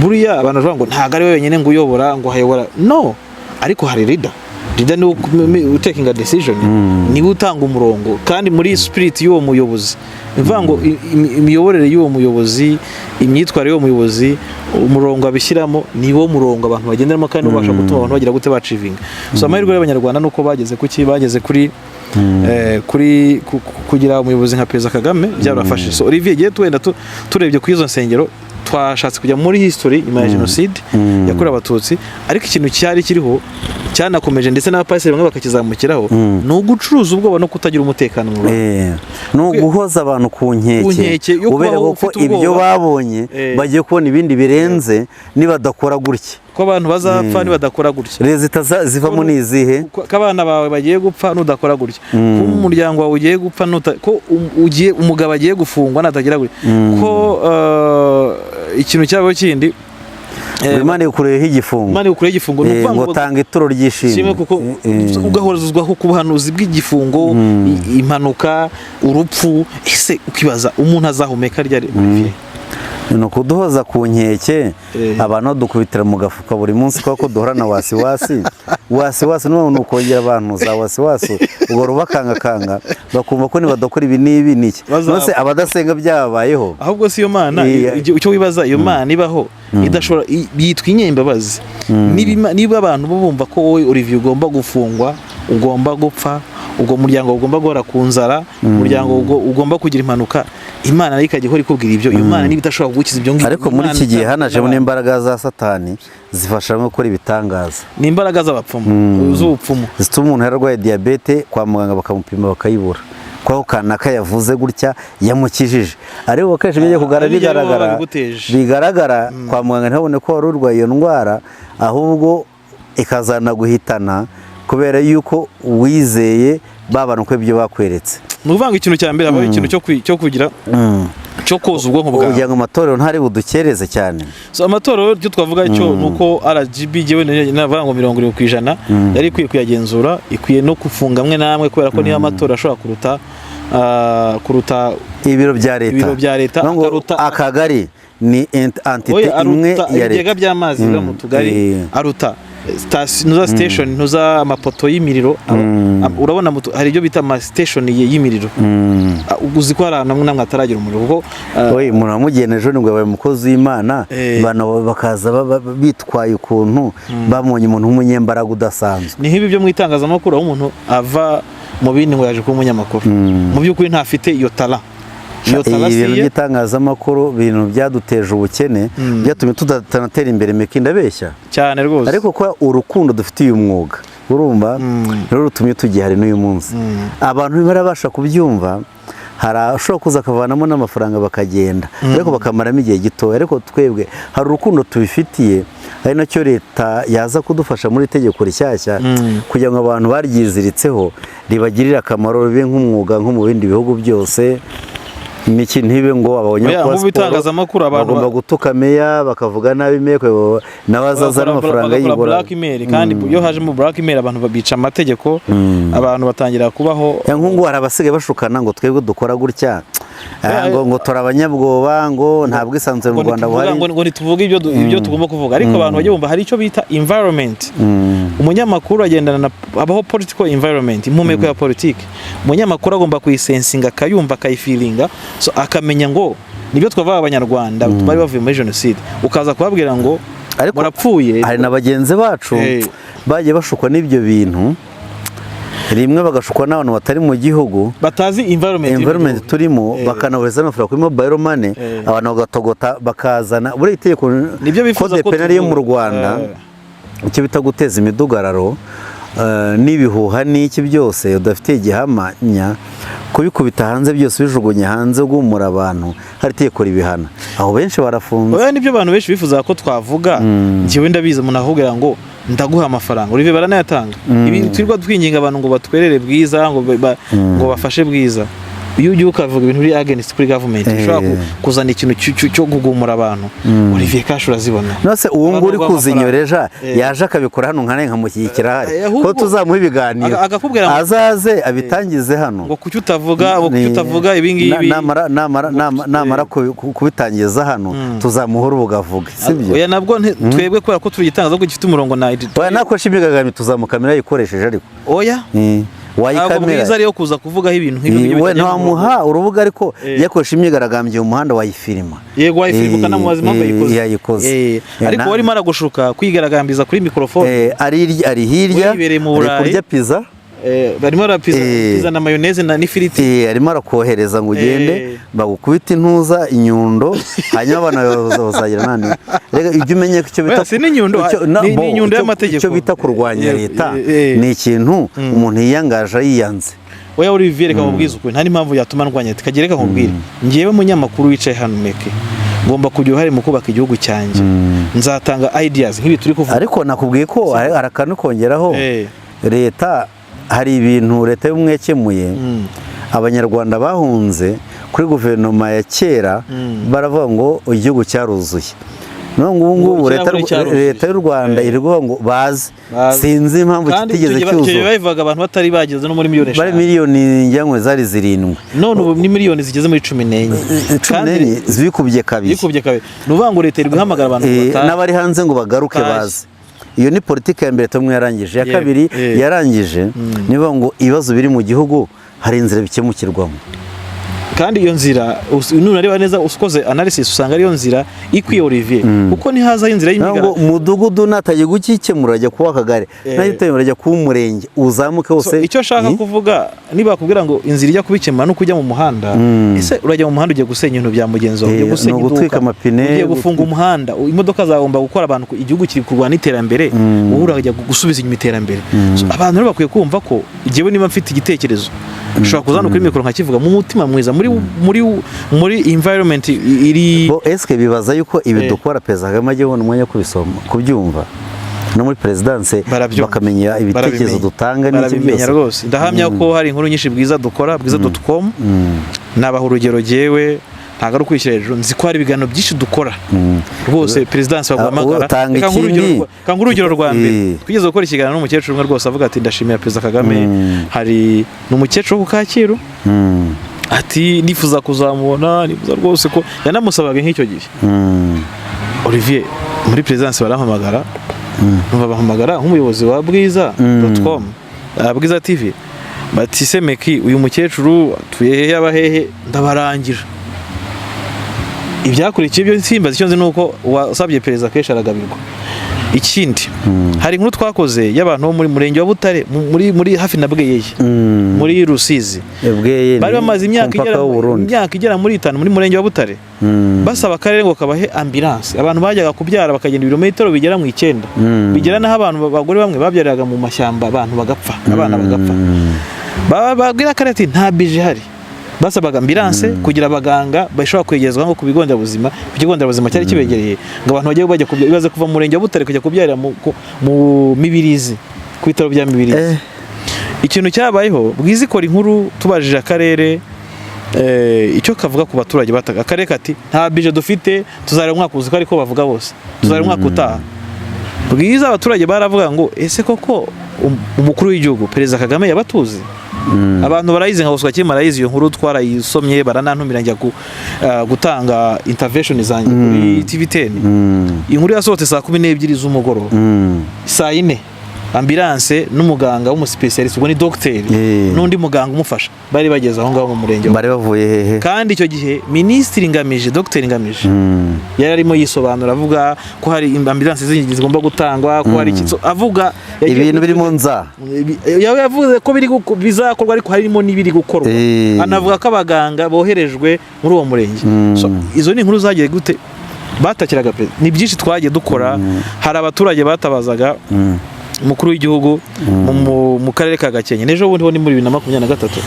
buriya abantu bavuga ngo ntabwo ari we wenyine ngo uyobora, ngo hayobora, no, ariko hari leader. Leader niwe utakinga decision, niwe utanga umurongo, kandi muri spirit y'uwo muyobozi, ni ukuvuga ngo imiyoborere y'uwo muyobozi, imyitwarire y'uwo muyobozi, umurongo abishyiramo ni wo murongo abantu bagenderamo, kandi ubasha gutuma abantu bagira gute, bachievinga. So amahirwe y'Abanyarwanda ni uko bageze kuki, bageze kuri kuri kugira umuyobozi nka Perezida Kagame, byarabafashije. So Olivier, igihe tuwenda turebye kuri izo nsengero, twashatse kujya muri history nyuma ya jenoside yakorewe Abatutsi, ariko ikintu cyari kiriho cyanakomeje, ndetse n'abapasiteri bamwe bakakizamukiraho, ni ugucuruza ubwoba no kutagira umutekano mu Rwanda.
Ni uguhoza abantu ku
Ku
nkeke,
nkeke yo
ubereka
kubaho
ko
ufite
ibyo
ubwoba.
babonye bagiye kubona ibindi birenze nibadakora gutya,
ko abantu bazapfa nibadakora gutya.
Leta zivamo ni izihe?
Ko abana bawe bagiye gupfa nudakora gutya, ko umuryango wawe ugiye gupfa ko ugiye, umugabo agiye gufungwa natagira gutya, ko ikintu cyabaho kindi,
Ngo Imana ikureho igifungo.
Imana ikureho igifungo, ni ukuvuga
ngo
ngo
tanga ituro ry'ishimwe.
Kimwe, kuko ugahozwaho ku buhanuzi bw'igifungo, impanuka, urupfu. Ese ukibaza umuntu azahumeka ryari, Olivier?
Ni ukuduhoza ku nkeke. Abantu badukubitira mu gafuka buri munsi kubera ko duhorana wasiwasi, wasiwasi. N'ubu ni ukongera abantu za wasiwasi, ugahora ubakangakanga, bakumva ko nibadakora ibi n'ibi n'iki.
Bazapfa.
None abadasenga byababayeho?
Ahubwo si iyo mana, icyo wibaza, iyo mana ibaho idashobora yitwa inyembabazi. Niba abantu bo bumva ko wowe Olivier ugomba gufungwa, ugomba gupfa, ubwo muryango ugomba guhora ku nzara, umuryango ugomba kugira impanuka, Imana nayo ikajya ihora ikubwira ibyo, iyo Mana niba idashobora kugukiza ibyo ngibyo,
Ariko muri
Imana
iki gihe hanajemo
n'abantu.
n'imbaraga za Satani zifasha no gukora ibitangaza.
Ni imbaraga z'abapfumu, z'ubupfumu.
Zituma umuntu yararwaye diyabete, kwa muganga bakamupima bakayibura, kwaho kanaka yavuze gutya yamukijije, ariko akenshi bijya kugaragara
Hari n'igihe baba
bigaragara
babiguteje.
Bigaragara kwa muganga ntabone ko wari urwaye iyo ndwara, ahubwo ikazanaguhitana kubera yuko wizeye babana uko ibyo bakweretse.
Ni ukuvuga ngo ikintu cya mbere habaho ikintu cyo kugira, cyo koza ubwonko bwawe.
Kugira ngo amatorero ntari budukereze cyane.
So, amatorero, icyo twavuga cyo ni uko RGB, jyewe navuga ngo 70% yari ikwiye kuyagenzura, ikwiye no gufunga amwe n'amwe, kubera ko niyo amatora ashobora kuruta
ibiro bya leta.
Ibiro bya leta,
Ngo akagari ni entité
Oya,
imwe
aruta
ya
ibigega
leta.
by'amazi biba mu tugari, aruta ntuza station, ntuza amapoto y'imiriro. Urabona hari ibyo bita ama station y'imiriro. Uzi ko hari ahantu hamwe namwe hataragira umuriro kuko
Oye, umuntu wamugena ejo nibwo yabaye umukozi w'Imana, abantu bakaza bitwaye ukuntu bamubonye umuntu w'umunyembaraga udasanzwe.
Ni nk'ibi byo mu itangazamakuru, aho umuntu ava mu bindi ngo yaje kuba umunyamakuru, mu by'ukuri ntafite iyo talent, iyo talent si
Ibintu
iye.
by'itangazamakuru, ibintu byaduteje ubukene, byatumye tutanatera imbere. Meki, ndabeshya?
Cyane rwose.
Ariko ko urukundo dufitiye umwuga, urumva rero rutumye tugihari n'uyu munsi, abantu ntibarabasha kubyumva. Hari ashobora kuza akavanamo n'amafaranga bakagenda, ariko bakamaramo igihe gitoya. Ariko twebwe hari urukundo tubifitiye, ari nacyo leta yaza kudufasha muri itegeko rishyashya, kugira ngo abantu baryiziritseho ribagirire akamaro, ribe nk'umwuga nko mu bindi bihugu byose. N'iki ntibe ngo abonye
Oya,
ko
nk'ubu itangazamakuru abantu
bagomba gutuka meya, bakavuga nabi meya, nawe azaza n'amafaranga
bagakora
yibura.
Blackmail. Kandi iyo hajemo blackmail, abantu babica amategeko, abantu batangira kubaho.
Ya, nk'ubu hari abasigaye bashukana ngo twebwe dukora gutya, ngo turi abanyabwoba, ngo nta bwisanzure mu
Ngo
Rwanda
ntituvuga-
buhari.
ngo ntituvuge ibyo tugomba kuvuga. Ariko abantu bajya bumva hari icyo bita environment. Umunyamakuru agendana na, habaho political environment, impumeko ya politiki. Umunyamakuru agomba kuyisensinga, akayumva, akayifilinga, so akamenya ngo nibyo twavuga. Abanyarwanda bari bavuye muri jenoside, ukaza kubabwira ngo
Ariko
murapfuye.
hari na bagenzi bacu bagiye bashukwa n'ibyo bintu, rimwe bagashukwa n'abantu batari mu gihugu,
batazi environment iri mu
environment
gihugu.
turimo, bakanohereza n'amafaranga kuri mobile money, abantu bagatogota bakazana buriya itegeko
Nibyo bifuza
code
ko
penal yo mu
tuvuga.
Rwanda, icyo bita guteza imidugararo n'ibihuha n'iki byose udafitiye igihamya, kubikubita hanze byose, ubijugunya hanze, ugumura abantu, hari itegeko ribihana. Aho benshi barafunze.
Oya, nibyo abantu benshi bifuza ko twavuga. Njyewe ndabizi, umuntu akubwira ngo ndaguha amafaranga, Olivier, baranayatanga. Ibi twirirwa twinginga abantu ngo batwerere Bwiza, ngo bafashe Bwiza, iyo ugiye ukavuga ibintu biri against kuri government, ushobora kuzana ikintu cyo kugumura abantu, Olivier, cash urazibona.
Nose uwo nguwo uri
Abantu
kuzinyoreja
Eh.
yaje akabikora hano nkane nkamushyigikira hari
Ahubwo
ko tuzamuha ibiganiro,
akakubwira
azaze abitangize hano.
Ngo kuki utavuga, ngo kuki utavuga ibi ngibi.
Namara kubitangiza hano, tuzamuha urubuga avuge, sibyo?
Oya, nabwo twebwe kubera ko turi igitangazamakuru gifite umurongo na
Oya, nakoresha imyigaragambyo tuzamukamera yayikoresheje ariko.
Oya, ntabwo
Wayikamera.
Bwiza ariyo kuza kuvugaho ibintu nk'ibyo ngibyo
We
bitajya mu murongo.
ntiwamuha urubuga, ariko yakoresha imyigaragambyo mu muhanda wayifilima.
Yego, wayifilima, ukanamubaza impamvu yayikoze.
Yayikoze.
Ariko warimo aragushuka kwigaragambiriza kuri mikorofone.
Ari hirya,
Wibereye mu
ari
Burayi.
kurya pizza.
Barimo barapiza pizza na mayonnaise na n'ifiriti.
Arimo arakohereza ngo ugende bagukubite intuza inyundo, hanyuma abantu bazagira nani. Rega ujye umenye ko icyo bita
Oya, si n'inyundo, ni
bo,
inyundo y'amategeko.
Icyo bita kurwanya leta ni ikintu umuntu yiyangaje yiyanze.
Oya Olivier, reka nkubwize ukuri, nta n'impamvu yatuma ndwanya leta. Kagira, reka nkubwire, njyewe munyamakuru wicaye hano meke, ngomba kugira uruhare mu kubaka igihugu cyanjye. Nzatanga ideas nk'ibi turi kuvuga.
Ariko nakubwiye ko hari akantu kongeraho. Leta, hari ibintu leta y'ubumwe yakemuye. Abanyarwanda bahunze kuri guverinoma ya kera baravuga ngo igihugu cyaruzuye, none ubu ngubu
Ngo
leta
ikirahure cyaruzuye.
leta y'u Rwanda iri kuvuga ngo baze.
Baze.
Sinzi impamvu
Kandi
kitigeze
icyo gihe icyo gihe
cyuzura.
babivugaga abantu batari bageze no muri miliyoni
Bari
5.
miliyoni ngira ngo zari 7.
None ubu ni miliyoni zigeze muri 14.
Cumi
Kandi
n'enye zikubye kabiri.
Yikubye kabiri. Ni ukuvuga ngo leta iri guhamagara abantu ngo batahe.
N'abari hanze ngo bagaruke,
Batahe.
baze. Iyo ni politiki ya mbere Tom yarangije. Iya kabiri yarangije niba ngo ibibazo biri mu gihugu hari inzira bikemukirwamo.
Kandi iyo nzira nunareba neza, ukoze analysis, usanga ariyo nzira ikwiye, Olivier, kuko ntihazaho inzira
Naho ngo
y'imyigaragambyo.
umudugudu natajya gukikemura ajya kuba akagari, nagitemura ajya kuba umurenge, uzamuke
So,
hose.
icyo nshaka kuvuga, niba bakubwira ngo inzira ijya kubikemura ni uko ujya mu muhanda, ese urajya mu muhanda ugiye gusenya ibintu bya mugenzi wawe, ugiye gusenya
ni ugutwika
iduka,
amapine,
ugiye gufunga umuhanda, imodoka zagomba gukora abantu, igihugu kiri kurwana iterambere, wowe urajya gusubiza inyuma iterambere. So, abantu rero bakwiye kumva ko njyewe niba mfite igitekerezo, nshobora kuzana kuri mikoro nkakivuga mu mutima mwiza, muri environment iri
Bo eske bibaza yuko ibi dukora Perezida Kagame ajya abona umwanya wo kubisoma, kubyumva, no muri perezidanse
Barabyumva.
bakamenya ibitekerezo
Barabimenya.
dutanga n'iki
Barabimenya
byose?
rwose. Ndahamya ko hari inkuru nyinshi Bwiza dukora, bwiza.com. Nabaha urugero, jyewe ntabwo ari ukwishyira hejuru, nzi ko hari ibiganiro byinshi dukora rwose perezidansi baguhamagara.
Utanga
Reka nguhe urugero
ikindi.
reka nguhe urugero rwa mbere. Twigeze gukora ikiganiro n'umukecuru umwe rwose, avuga ati ndashimira Perezida Kagame. Hari ni umukecuru wo ku Kacyiru, ati nifuza kuzamubona, nifuza rwose ko yanamusabaga nk'icyo gihe. Olivier, muri perezidansi barampamagara, numva bahamagara nk'umuyobozi wa bwiza.com, Bwiza TV, bati se Meki, uyu mukecuru atuye hehe, aba hehe? Ndabarangira. Ibyakurikiye ibyo simbazi, icyo nzi ni uko uwasabye perezida kenshi aragabirwa. Ikindi, hari inkuru twakoze y'abantu bo muri murenge wa Butare, muri hafi na Bweyeye, muri Rusizi.
Bweye
Bari
ni
bamaze imyaka
ku mupaka
igera
w'u Burundi.
imyaka igera muri 5 muri murenge wa Butare basaba akarere ngo kabahe ambulance. Abantu bajyaga kubyara bakagenda ibirometero bigera mu 9, bigera n'aho abantu, abagore bamwe babyariraga mu mashyamba, abantu bagapfa, abana bagapfa. Babwira akarere ati nta bije ihari. Basabaga ambulance kugira abaganga bashobora kwegerezwa nko ku bigo nderabuzima, ku kigo nderabuzima cyari kibegereye, ngo abantu bajye bajya kubyara. Ibaze kuva mu murenge wa Butare kujya kubyarira mu Mibirizi, ku bitaro bya Mibirizi. Ikintu cyabayeho, Bwiza ikora inkuru, tubajije akarere. Icyo kavuga ku baturage bataga akarere kati nta budget dufite, tuzareba umwaka uzi ko ariko bavuga bose, tuzareba umwaka utaha. Bwiza abaturage baravuga ngo ese koko umukuru w'igihugu Perezida Kagame yabatuzi? Abantu barayizi, nka Oswa Kim arayizi iyo nkuru, twarayisomye, baranantumira njya gutanga intervention zanjye kuri TV10. Inkuru yasohotse saa 12 z'umugoroba. Saa 4 ambulance n'umuganga w'umuspecialist, ubwo ni docteur, n'undi muganga umufasha bari bageze aho ngaho mu murenge.
Bari bavuye hehe?
Kandi icyo gihe Minisitiri Ngamije, Dr Ngamije, yari arimo yisobanura avuga ko hari ambulance zindi zigomba gutangwa, ko hari iki. So, avuga
ibintu birimo nza.
Yaba yavuze ko biri bizakorwa, ariko harimo n'ibiri gukorwa. Anavuga ko abaganga boherejwe muri uwo murenge. So, izo ni inkuru zagiye gute batakiraga perezida. Ni byinshi twagiye dukora. Hari abaturage batabazaga umukuru w'igihugu mu karere ka Gakenke n'ejo bundi ho ni muri 2023,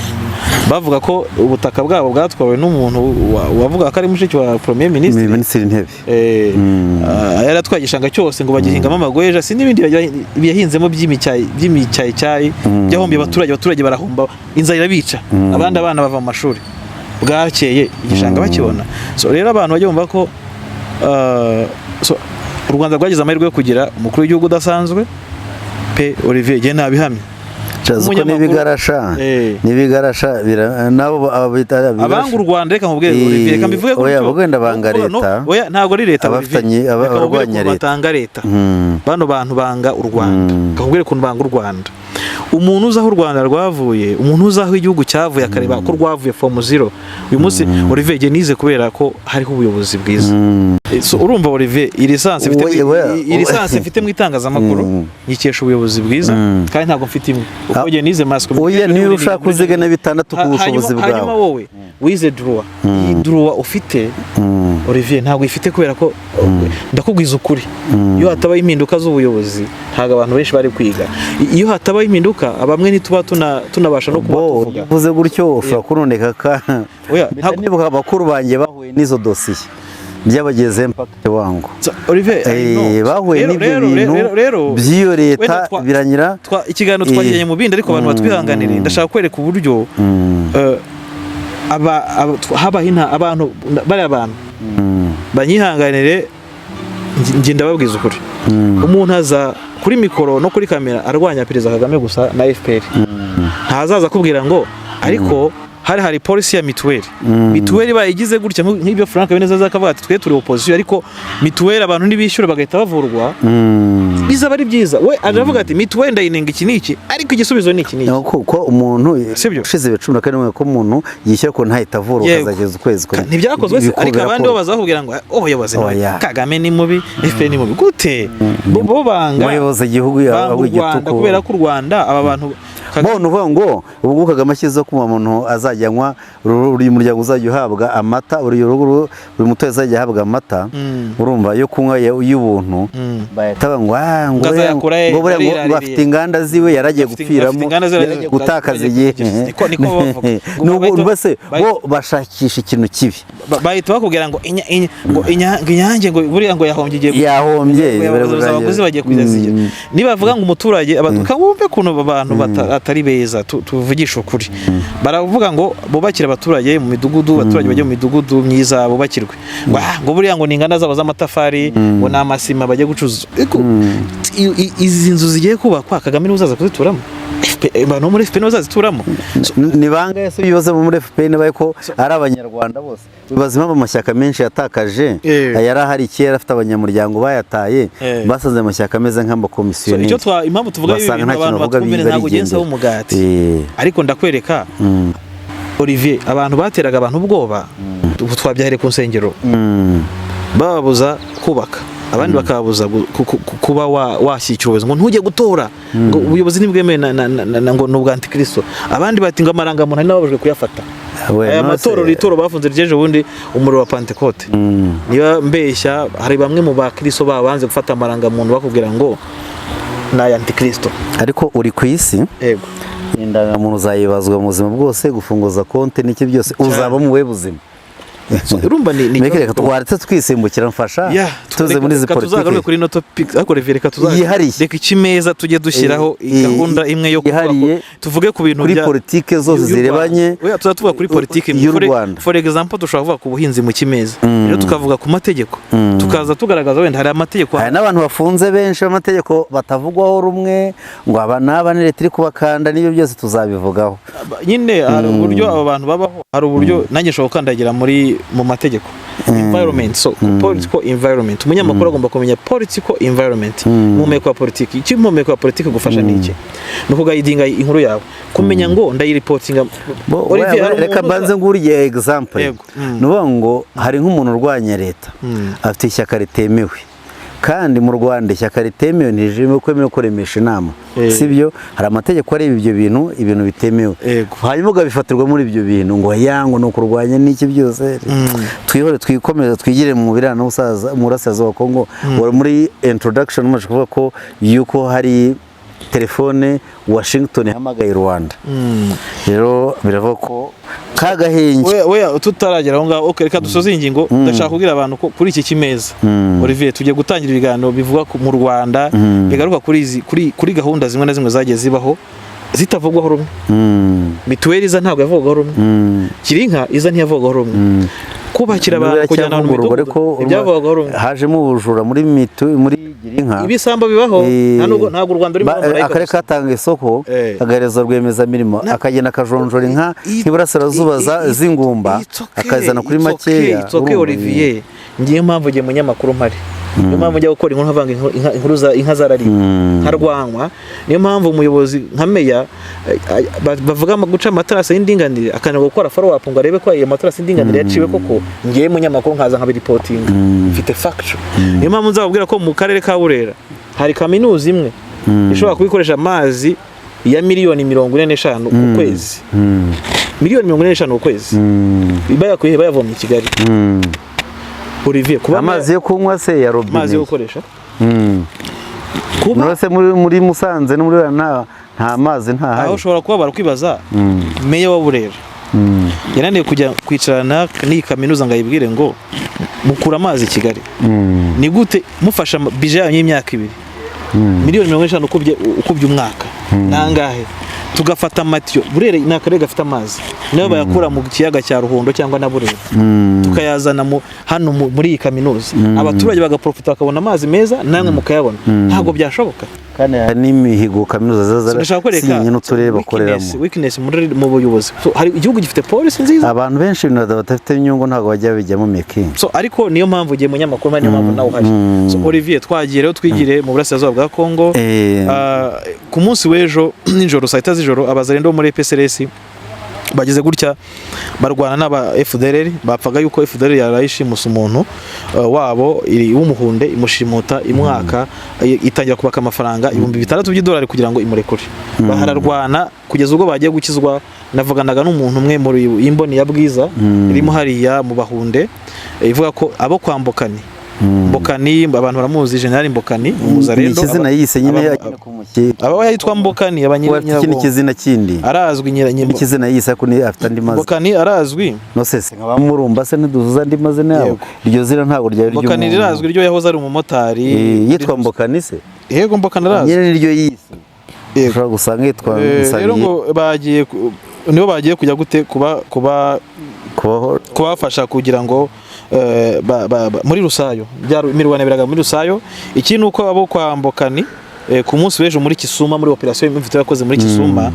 bavuga ko ubutaka bwabo bwatwawe n'umuntu wavuga ko ari mushiki wa premier ministre.
Minisitiri w'Intebe.
Yari atwaye igishanga cyose ngo bagihingamo amagweja, si n'ibindi yahinzemo by'imicyayicyayi, byahombiye abaturage, abaturage barahomba, inzara irabica, abandi abana bava mu mashuri. Bwakeye igishanga bakibona. So rero abantu bajya bumva ko so, u Rwanda rwagize amahirwe yo kugira umukuru w'igihugu udasanzwe pe. Olivier, jye nabihamye.
Cazi ko
Umunyamakuru-
n'ibigarasha n'ibigarasha nabo abita
Abanga u Rwanda, reka nkubwire, Olivier, reka mbivuge
Oya,
gutyo.
wenda banga
No,
leta.
oya, ntabwo ari leta, Olivier.
Abafitanye-
Reka nkubwire
abarwanya
ukuntu
leta.
batanga leta. Bano bantu banga u Rwanda. Reka nkubwire ukuntu banga u Rwanda. Umuntu uzi aho u Rwanda rwavuye, umuntu uzi aho igihugu cyavuye, akareba ko rwavuye from zero uyu munsi. Olivier, jye nize kubera ko hariho ubuyobozi bwiza. So, urumva Olivier, iyi licence mfite iyi licence mfite mu itangazamakuru nyikesha ubuyobozi bwiza, kandi ntabwo mfite imwe kuko jye nize mass
Oya,
communication.
niba ushaka uzige na bitandatu ku bushobozi
Hanyuma
bwawe.
wowe wize droit, iyi droit ufite, Olivier, ntabwo ifite kubera ko, ndakubwiza ukuri, iyo hatabaho impinduka z'ubuyobozi ntabwo abantu benshi bari kwiga. Iyo hatabaho impinduka, bamwe ntituba tunabasha no kuba
Bo
tuvuga.
uvuze gutyo ushobora kunoneka ka
Oya,
mpita nibuka bakuru banjye bahuye n'izo dosiye byabageze impact wangu.
So, Olivier, I know.
Bahuye n'ibyo bintu by'iyo leta
Wenda
biranyira.
Ikiganiro twagiranye mu bindi, ariko abantu batwihanganire, ndashaka kwereka uburyo habaho abantu bariya abantu banyihanganire, njye ndababwiza ukuri. Umuntu aza kuri mikoro no kuri kamera arwanya Perezida Kagame gusa na FPR, ntazaza akubwira ngo ariko hari policy ya mituweli, mituweli bayigize gutya, nk'ibyo Frank Habineza aza akavuga ati twe turi opposition, ariko mituweli abantu ntibishyura bagahita bavurwa, bizaba ari byiza. We aje avuga ati mituweli ndayinenga iki n'iki, ariko igisubizo ni iki n'iki.
No, ko umuntu
Sibyo?
ushize 2017 ko umuntu yishyura ko ntahita avura, ukazageza ukwezi kumwe.
Ntibyakozwe se? Ariko abandi bo bazakubwira ngo oh, ubuyobozi ni bubi,
Oya.
Kagame ni mubi, FPR ni mubi gute? Bo banga
Umuyobozi igihugu
banga u
igitugu.
Rwanda kubera ko u Rwanda aba bantu
Bo uvuga ngo ubwo Kagame ashyizeho ko umuntu azajya anywa, buri muryango uzajya uhabwa amata, buri rugo, buri muturage azajya ahabwa amata, urumva, yo kunywa y'ubuntu, bahita bavuga ngo ah, ngo
Ngo azayakura he?
ngo buriya ngo
Yariraririye.
afite inganda ziwe yaragiye
Afite
gupfiramo,
inganda ziwe
yaragiye gutakaza igihe.
Niko bavuga. Ngo
Nubwo mbese
bahita-
bo bashakisha ikintu kibi.
Bahita bakubwira ngo ngo ngo Inyange ngo buriya ngo yahombye, igiye
Yahombye.
abaguzi bagiye kuzigira. Nibavuga ngo umuturage wumve ukuntu aba bantu atari beza, tuvugishe ukuri. Baravuga ngo bubakire abaturage mu midugudu, abaturage bajye mu midugudu myiza bubakirwe, ngo ah, ngo buriya ngo ni inganda zabo z'amatafari, ngo ni amasima bajye gucuruza. Ariko izi nzu zigiye kubakwa, Kagame niwe uzaza kuzituramo? Abantu bo muri FPR nibo bazazituramo?
Ni bangahe se ibibazo muri FPR niba ko ari abanyarwanda bose? Bibaza impamvu amashyaka menshi yatakaje yari ahari kera afite abanyamuryango bayataye, basanze amashyaka ameze
So,
nk'amakomisiyoneri.
icyo impamvu tuvuga ibi
Basanga
bintu,
nta kintu
abantu
bavuga,
batwumvire, ntabwo
barigendera.
ugenza umugati. Ariko ndakwereka, Olivier, abantu bateraga abantu ubwoba, ubu twabyahere ku nsengero, bababuza kubaka, abandi bakababuza kuba washyigikira ubuyobozi, ngo ntujye gutora, ngo ubuyobozi ntibwemewe ngo ni ubwa antikristo. Abandi bati ngo amarangamuntu, hari n'ababujwe kuyafata.
We,
Aya
none
matorero, itoro bafunze ry'ejo bundi, umuriro wa Pantekote, niba mbeshya, hari bamwe mu bakristo babanze gufata amarangamuntu bakubwira ngo ni aya antikristo.
Ariko uri ku isi,
Yego.
indangamuntu uzayibazwa mu buzima bwose, gufunguza konti n'iki byose, uzaba mu we buzima.
So, urumva ni
Meke, reka twaretse twisimbukira, mfasha.
Yeah,
Tuze muri izi
Reka tuzagaruke
politiki
kuri ino topic, ariko Olivier, reka tuzagaruke.
Yihariye.
Reka ikimeza tujye dushyiraho gahunda imwe yo kuvuga
yihariye
tuvuge ku bintu
kuri politike zose
y'u Rwanda.
zirebanye
Oya, tuzaba tuvuga kuri politike
y'u Rwanda.
For example, dushobora kuvuga ku buhinzi mu kimeza, rero tukavuga ku mategeko, tukaza tugaragaza wenda hari amategeko.
Hari n'abantu bafunze benshi b'amategeko batavugwaho rumwe, ngo aba n'aba ni leta iri kubakanda, n'ibyo byose tuzabivugaho.
Nyine hari uburyo aba bantu babaho, hari uburyo nanjye nshobora gukandagira mu mategeko, environment, so political environment. Umunyamakuru agomba kumenya political environment, impumeko ya politiki. Icyo impumeko ya politiki gufasha ni iki? Ni ukuguidinga inkuru yawe, kumenya ngo ndayiripotinga. Olivier, hari
Reka
umuntu
mbanze nguriye example.
Yego.
Ni ukuvuga ngo hari nk'umuntu urwanya leta, afite ishyaka ritemewe, kandi mu Rwanda ishyaka ritemewe ntijemewe kwemewe kuremesha inama. Sibyo? Hari amategeko areba ibyo bintu, ibintu bitemewe. Hanyuma ugabifatirwa muri ibyo bintu ngo yango ni ukurwanya n'iki byose. Twihore, twikomeze, twigire mu birana n'ubusaza mu burasirazuba wa Kongo. Wari muri introduction umaze kuvuga ko yuko hari telefone Washington ihamagaye Rwanda. Rero biravuga ko kagahenge
Oya, tutaragera aho ngaho, okay, reka dusoze iyi ngingo. Ndashaka kubwira abantu ko kuri iki kimeza, Olivier, tugiye gutangira ibiganiro bivuga mu Rwanda, bigaruka kuri izi kuri gahunda zimwe na zimwe zagiye zibaho zitavugwaho rumwe. Mituweli iza ntabwo yavugwaho rumwe. Girinka iza ntiyavugwaho rumwe. Kubakira abantu, kujyana abantu mu
Biracyavugururwa, ariko
midugudu ntibyavugwaho rumwe.
Hajemo ubujura muri mitu muri Girinka.
Ibisambo bibaho. Nta nubwo, ntabwo u Rwanda rurimo abamarayika
akarere
gusa.
katanga isoko, agahereza rwiyemezamirimo, akagenda akajonjora inka nk'iburasirazuba z'ingumba,
It's okay,
akazana kuri
it's okay,
makeya.
it's okay,
Urumva?
Olivier, ngiyo mpamvu ngiye munyamakuru mpari, niyo mpamvu njya gukora inkuru nkavanga inkuru inka zarariwe nkarwanywa. Niyo mpamvu umuyobozi nka meya bavuga guca amatarasi y'indinganire, akananirwa gukora follow up ngo arebe ko ayo matarasi y'indinganire yaciwe koko. Ngiye munyamakuru nkaza nkabiripotinga mfite factual. Niyo mpamvu nzababwira ko mu karere ka Burera hari kaminuza imwe ishobora kubikoresha amazi ya miliyoni 45 ku kwezi, miliyoni 45 ku kwezi, bayakuye, bayavomye i Kigali. Olivier, kuba
Amazi yo kunywa se, ya robine?
Amazi yo gukoresha. Kuba
None se muri Musanze no muri Burera nta mazi ntahari?
Aho ushobora kuba barakwibaza, meya wa Burera yananiwe kujya kwicarana n'iyi kaminuza ngo ayibwire ngo mukura amazi i Kigali, ni gute mufasha budget yanyu y'imyaka 2, miliyoni 50 ukubye umwaka nangahe, tugafata amatiyo? Burera ni akarere gafite amazi, niyo bayakura mu kiyaga cya Ruhondo cyangwa na Burera, tukayazana hano muri iyi kaminuza, abaturage bagaprofita bakabona amazi meza, namwe mukayabona. Ntabwo byashoboka.
Kandi hari n'imihigo kaminuza ziba
So, ndashaka kwereka
zarasinye n'uturere bakoreramo.
Weakness mu buyobozi. So, hari igihugu gifite polisi nziza.
Abantu benshi ibintu badafite inyungu ntabwo bajya bijyamo making.
So, ariko niyo mpamvu ugiye munyamakuru, niyo mpamvu nawe uhari. So, Olivier, twagiye rero, twigire mu burasirazuba bwa Kongo. Ku munsi w'ejo nijoro, saa 6 z'ijoro, abazarendo bo muri EPSRS bageze gutya barwana n'aba FDLR. Bapfaga yuko FDLR yarayishimusa umuntu wabo w'umuhunde, imushimuta imwaka, itangira kubaka amafaranga 6000 by'idolari kugira ngo imurekure. Bahararwana kugeza ubwo bagiye gukizwa. Navuganaga n'umuntu umwe muri imboni ya Bwiza irimo hariya mu Bahunde, ivuga ko abo kwa Mbokani. Mbokani abantu baramuzi, General Mbokani
Ni
umuzarendo.
ikizina yise nyine agenda
Aba yitwa Mbokani.
Kuba afite ikindi kizina kindi.
Arazwi
Ikizina yise, ariko afite andi mazina.
Mbokani arazwi.
No se nka bamurumba se, ntiduzuza andi mazina yabo?
Yego.
Iryo zina ntabwo ryari
Mbokani
ry'umuntu.
rirazwi, ryo yahoze ari umumotari.
Yitwa Mbokani se?
Yego, Mbokani arazwi.
Nyine niryo yise.
Yego.
Ushobora gusanga yitwa
Rero
Nsabiye.
ngo bagiye nibo bagiye kujya gute kuba
Kubaho.
kubafasha kugira ngo muri Rusayo imirwano yaberaga muri Rusayo. Iki ni uko abo kwa Mbokani, ku munsi w'ejo muri Kisuma, muri operation imfite yakoze muri Kisuma,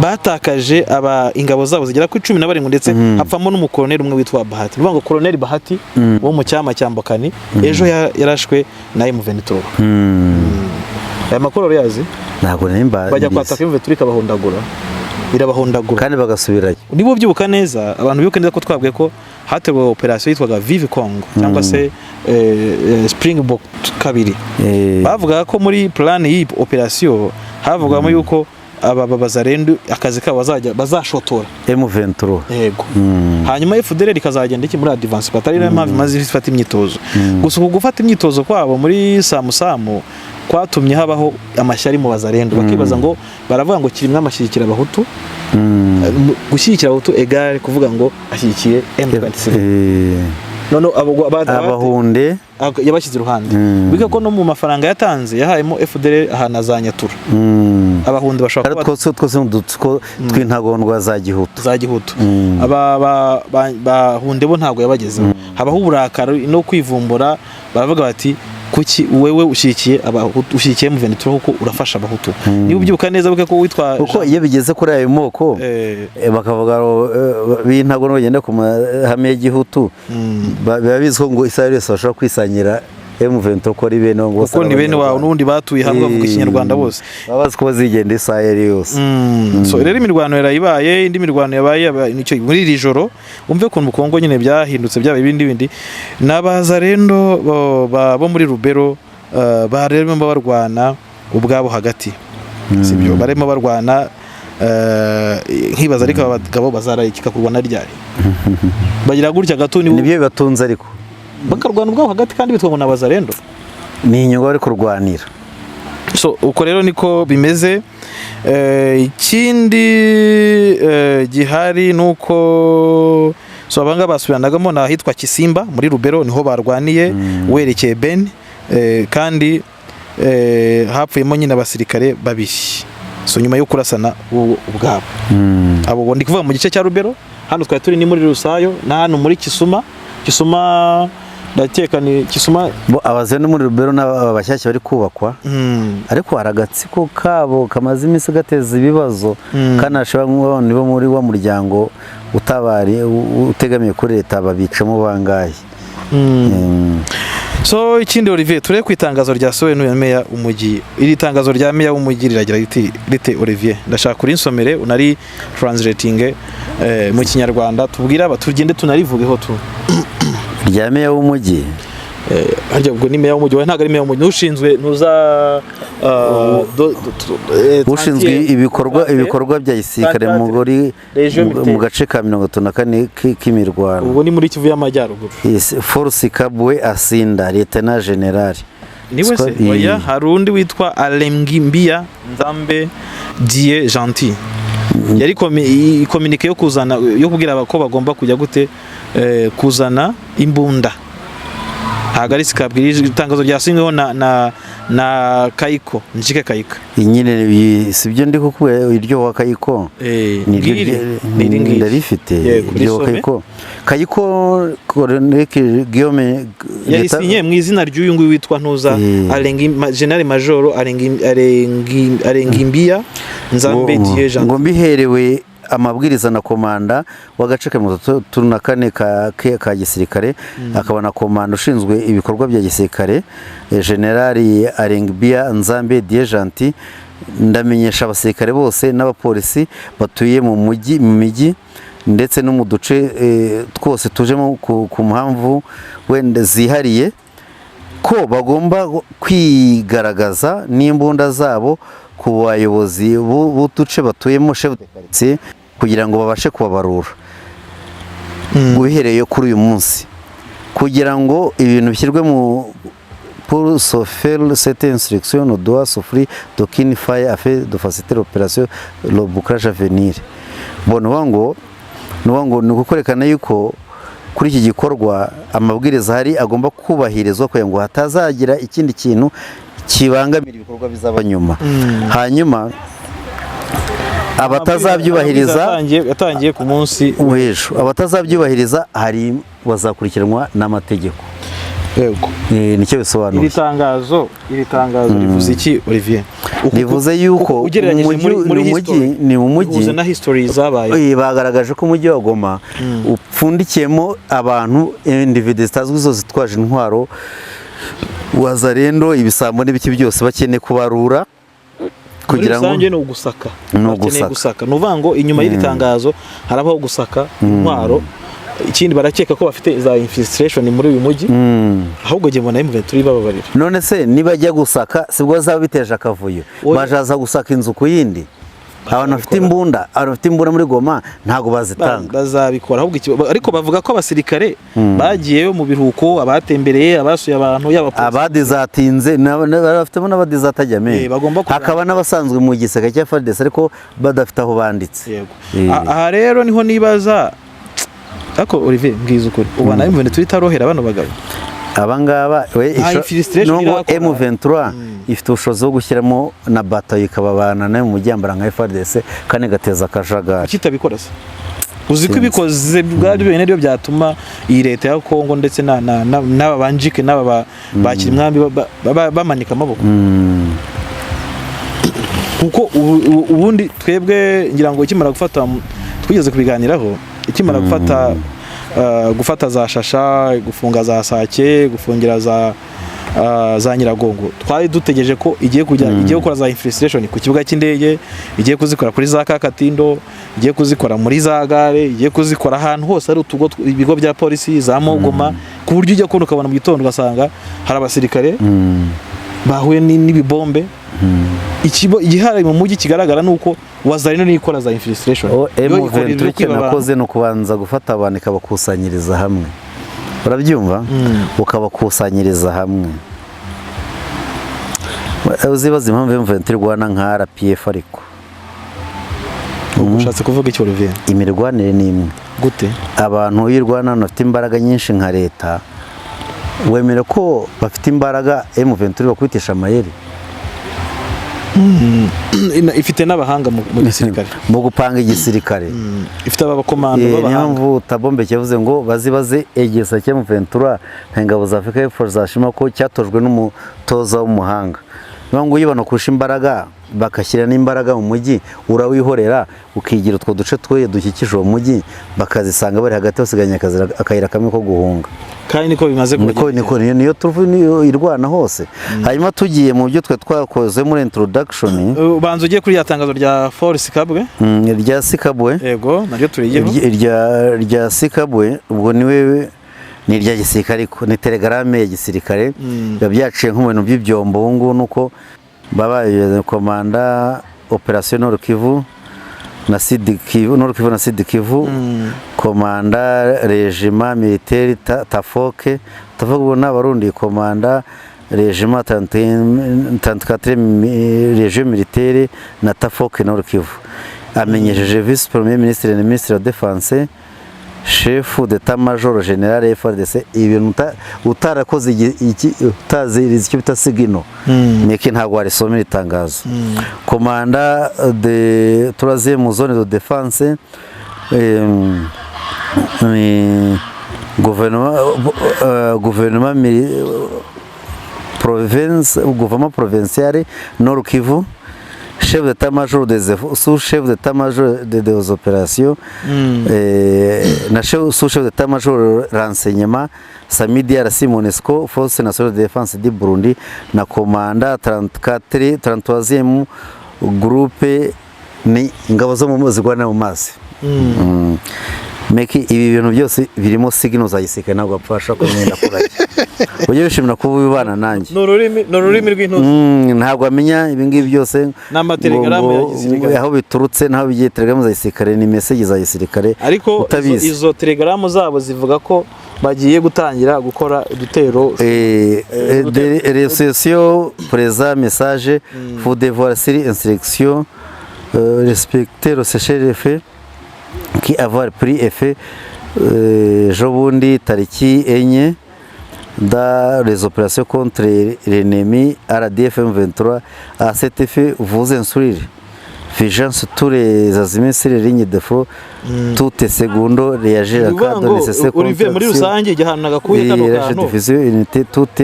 batakaje aba ingabo zabo zigera kuri 17, ndetse hapfamo n'umukoloneli umwe witwa Bahati. Ni ukuvuga ngo koloneli Bahati wo mu cyama cya Mbokani ejo yarashwe na M23. Aya makuru urayazi?
Ntabwo nimba
Bajya kwataka M23 ikabahondagura, irabahondagura.
Kandi bagasubirayo.
Niba ubyibuka neza, abantu bibuka neza ko twabwiye ko hateguwe operation yitwaga Vive Congo cyangwa se Springbok 2. Bavugaga ko muri plan y'iyi operation havugwamo yuko aba bazarendu akazi kabo bazajya bazashotora
M23.
Yego. Hanyuma FDLR ikazagenda iki muri advance batari, nayo mpamvu imaze ifata imyitozo. Gusa uku gufata imyitozo kwabo muri Samusamu kwatumye habaho amashyari mu bazarendo, bakibaza ngo baravuga ngo Kirimwa amashyigikira abahutu. Gushyigikira abahutu égale kuvuga ngo ashyigikiye M23. Noneho
Abahunde.
Yabashyize iruhande. Wiga ko no mu mafaranga yatanze yahayemo FDLR ahantu za Nyatura. Abahunde bashobora
Ari
kuba
twose ni udutsiko tw'intagondwa za Gihutu.
Za Gihutu. Aba bahunde bo ntabwo yabagezeho, habaho uburakari no kwivumbura, baravuga bati: "Kuki wewe ushyigikiye Abahutu, ushyigikiye M23 kuko urafasha Abahutu?" Niba ubyibuka neza, buke ko witwa
Kuko iyo bigeze kuri ayo moko, bakavuga ngo b'intagondwa bagenda ku mahame y'Igihutu, biba bizwi ko ngo isaha yose bashobora kwisangira M23 ko ari bene wabo bose.
Kuko
ari
ni bene wawe.
Abanyarwanda.
N'ubundi batuye hamwe, bavuga Ikinyarwanda bose.
Baba bazi ko bazigenda isaha iyo ari yose.
So rero imirwano yarayibaye. Indi mirwano yabaye nicyo muri iri joro, umve ukuntu mu Kongo nyine byahindutse, byaba ibindi bindi. N'abazarendo bo muri Rubero barimo barwana ubwabo hagati, sibyo? Barimo barwana, nkibaza ariko aba bagabo bazarayikika kurwana ryari? Bagira gutya gato ni
Nibyo bibatunze ariko.
Bakarwana ubwabo hagati kandi bitwa ngo ni abazarendo.
Ni inyungu bari kurwanira.
So uko rero niko bimeze. Ikindi gihari ni uko so abanga basubiranagamo ni ahitwa Kisimba muri Rubero, niho barwaniye werekeye Ben, kandi hapfuyemo nyine abasirikare babiri, so nyuma yo kurasana ubwabo. Abo ndi kuvuga mu gice cya Rubero. Hano twari turi ni muri Rusayo, na hano muri Kisuma. Kisuma ndakeka ni Kisuma.
Bo abazeno muri Rubero n'aba bashyashya bari kubakwa, ariko hari agatsiko kabo kamaze iminsi gateza ibibazo, kanashobora nk'abantu bo muri wa muryango utabari utegamiye kuri leta, babicamo bangahe?
So ikindi, Olivier, turebe ku itangazo ryasohowe n'uyu meya w'umujyi. Iri tangazo rya meya w'umujyi riragira riti rite? Olivier, ndashaka kurinsomere unari translating mu Kinyarwanda, tubwire aba tugende tunarivugeho tu.
Rya meya w'umujyi?
Harya ubwo ni meya w'umujyi? Oya, ntabwo ari meya w'umujyi, n'ushinzwe ntuza
Ushinzwe ibikorwa ibikorwa bya gisirikare
Region
mu
militaire.
gace ka 34 k'imirwano.
Ubwo ni muri Kivu y'Amajyaruguru.
Yes, Force Kabwe Asinda, Lieutenant General.
Ni we se? Oya, hari undi witwa Alemgimbia Nzambe Die Gentil. Yari communiqué yo kuzana, yo kubwira ko bagomba kujya gute, kuzana imbunda. Ntabwo ari sikabwira itangazo ryasinyweho na Kayiko Njike Kayika.
Nyine si byo ndi kukubwira, iryo wa Kayiko. Niryo.
Ngiri ni iri ngiri.
Ndarifite.
Yego,
iryo wa
risome.
Kayiko Colonel Guillaume.
Yarisinye mu izina ry'uyu nguyu witwa ntuza General Major Alengimbia Nzambe Die Gentil.
Ngo mbiherewe amabwiriza na komanda w'agace ka 34 ka gisirikare, akaba na komanda ushinzwe ibikorwa bya gisirikare, Generali Arengbia Nzambe Die Gentil, ndamenyesha abasirikare bose n'abapolisi batuye mu mujyi, mu mijyi ndetse no mu duce twose tujemo ku mpamvu wenda zihariye, ko bagomba kwigaragaza n'imbunda zabo ku bayobozi b'uduce batuyemo, chef de quartier, kugira ngo babashe kubabarura uhereye kuri uyu munsi, kugira ngo ibintu bishyirwe mu pour se faire cette instruction ne doit souffrir d'aucune faille afin de faciliter l'opération le bouclage à venir. Bon, ni ukuvuga ngo ni ukwerekana yuko kuri iki gikorwa amabwiriza ahari agomba kubahirizwa kugira ngo hatazagira ikindi kintu kibangamira ibikorwa bizaba nyuma. Hanyuma abatazabyubahiriza
Yatangiye ku munsi
w'ejo, abatazabyubahiriza hari bazakurikiranwa n'amategeko.
Yego.
Nicyo bisobanuye.
Iri tangazo rivuze iki, Olivier?
Rivuze yuko
Ugereranyije muri history,
ni mu mujyi
bihuze na history zabaye.
Bagaragaje ko umujyi wa Goma upfundikiyemo abantu, individu zitazwi zose zitwaje intwaro, wazarendo, ibisambo n'ibiki byose, bakeneye kubarura kugira ngo
Muri rusange ni ugusaka.
Ni
Bakeneye
ugusaka.
gusaka. Ni ukuvuga ngo inyuma y'iri tangazo harabaho gusaka intwaro. Ikindi, barakeka ko bafite za infiltration muri uyu mujyi. Ahubwo njye mbona M23 bababarira.
None se nibajya gusaka sibwo bazaba biteje akavuyo?
Oya.
Bajaza gusaka inzu ku yindi, abantu bafite imbunda muri Goma ntabwo bazitanga.
Bazabikora ahubwo ariko bavuga ko abasirikare bagiyeyo mu biruhuko, abatembereye, abasuye abantu, yaba polisi.
Abadizatinze bafitemo n'abadizatajya me
Bagomba
hakaba n'abasanzwe mu gisirikare cya FARDC ariko badafite aho banditse.
Yego. Aha rero niho nibaza. Ariko Olivier, mbwiza ukuri, ubona M23 itarohera bano bagabo?
Abangaba we
Nta infiltration
nubwo
irakora.
M23 ifite ubushobozi bwo gushyiramo na batayo, ikababana nayo mu mujyambara nka FARDC, kandi igateza akajagari.
Kuki itabikora se? Uzi ko
Sinzi.
ibikoze bwari byonyine byo byatuma iyi leta ya Kongo ndetse n'aba banjike n'aba ba Kirimwami bamanika amaboko, kuko ubundi twebwe ngira ngo ikimara gufata, twigeze kubiganiraho, ikimara gufata za Shasha, gufunga za Sake, gufungira za Nyiragongo, twari dutegereje ko igiye kujya, igiye gukora za infiltration ku kibuga cy'indege, igiye kuzikora kuri za Kakatindo, igiye kuzikora muri za gare, igiye kuzikora ahantu hose hari utugo, ibigo bya polisi za Mogoma, ku buryo ujya kubona ukabona mu gitondo ugasanga hari abasirikare bahuye n'ibibombe. Igihari mu mujyi kigaragara ni uko Wazalendo niyo ikora za infiltration.
O
Yo ikora
M23
ibyo
icyo
kwiba abantu.
nakoze ni ukubanza gufata abantu ikabakusanyiriza hamwe, urabyumva, ukabakusanyiriza hamwe. Uzibaza impamvu M23 irwana nka RPF, ariko
Ushatse kuvuga iki, Olivier?
Imirwanire ni imwe.
Gute?
Abantu iyo urwana bafite imbaraga nyinshi nka leta, wemera ko bafite imbaraga, M23 bakubitisha amayeri.
Ifite n'abahanga mu gisirikare.
Mu gupanga igisirikare.
Ifite abakomando
Niyo
b'abahanga.
mpamvu Thabo Mbeki yavuze ngo bazibaze egesa cya M23, nta ingabo za Afurika y'Epfo zashima ko cyatojwe n'umutoza w'umuhanga. Niyo ngo uyibona kurusha imbaraga, bagashyira n'imbaraga mu mujyi, urawihorera ukigira utwo duce twe dukikije uwo mujyi, bakazisanga bari hagati, basiganye akayira kamwe ko guhunga.
Kandi niko bimaze
Niko.
kugenda.
Niko niyo turufu, niyo irwana hose. Hanyuma tugiye mu byo twe twakoze muri introduction.
Ubanza ugiye kuri rya tangazo rya Force Kabwe.
Rya Sikabwe.
Yego, naryo turiyeho.
Irya Sikabwe ubwo niwe ni irya gisirikare, ariko ni telegrame ya gisirikare, biba byaciye nko mu bintu by'ibyombo. Ubu ngubu nuko baba commandant opération Nord Kivu na Sud Kivu, Nord Kivu na Sud Kivu, commandant régiment militaire Tafoke, Tafoke ubu ni Abarundi, commandant régiment 34 région militaire na Tafoke Nord Kivu, amenyesheje vice premier ministre na ministre wa défense, chef d'état-major général FARDC. Ibintu utarakoze utazi icyo bita signal niki, ntabwo warisomera itangazo. Commandant de troisième zone de défense, gouvernement province, gouvernement provincial Nord Kivu, chef d'état-major des sous-chef d'état-major des opérations, na sous-chef d'état-major renseignement SAMIDRC, MONUSCO, Force nationale de défense du Burundi, na commandant 34 33e groupe, ni ingabo zo mu zirwanira mu mazi. Meki, ibi bintu byose birimo signal za gisirikare, ntabwo wapfasha kumenya kurajya ujye wishimira kuba ubibana nanjye.
Ni ururimi rw'intuzi.
Ntabwo amenya ibi ngibi byose.
Ni amatelegramu ya gisirikare.
Aho biturutse n'aho bigiye, telegramu za gisirikare ni message za gisirikare.
Ariko
utabizi.
Izo telegaramu zabo zivuga ko bagiye gutangira gukora udutero.
De réception présent message, vous devoir sur instruction respecter le cessez-le-feu qui avoir pris effet ejo bundi tariki 4 dans les opérations contre l'ennemi RDF M23. À cet effet, vous instruire vigilance tous les azimuts sur les lignes de front, toutes secondes réagir en cas de
ngo
nécessaire.
Olivier, muri rusange igihano nagakuye kano kantu
Division unité, toutes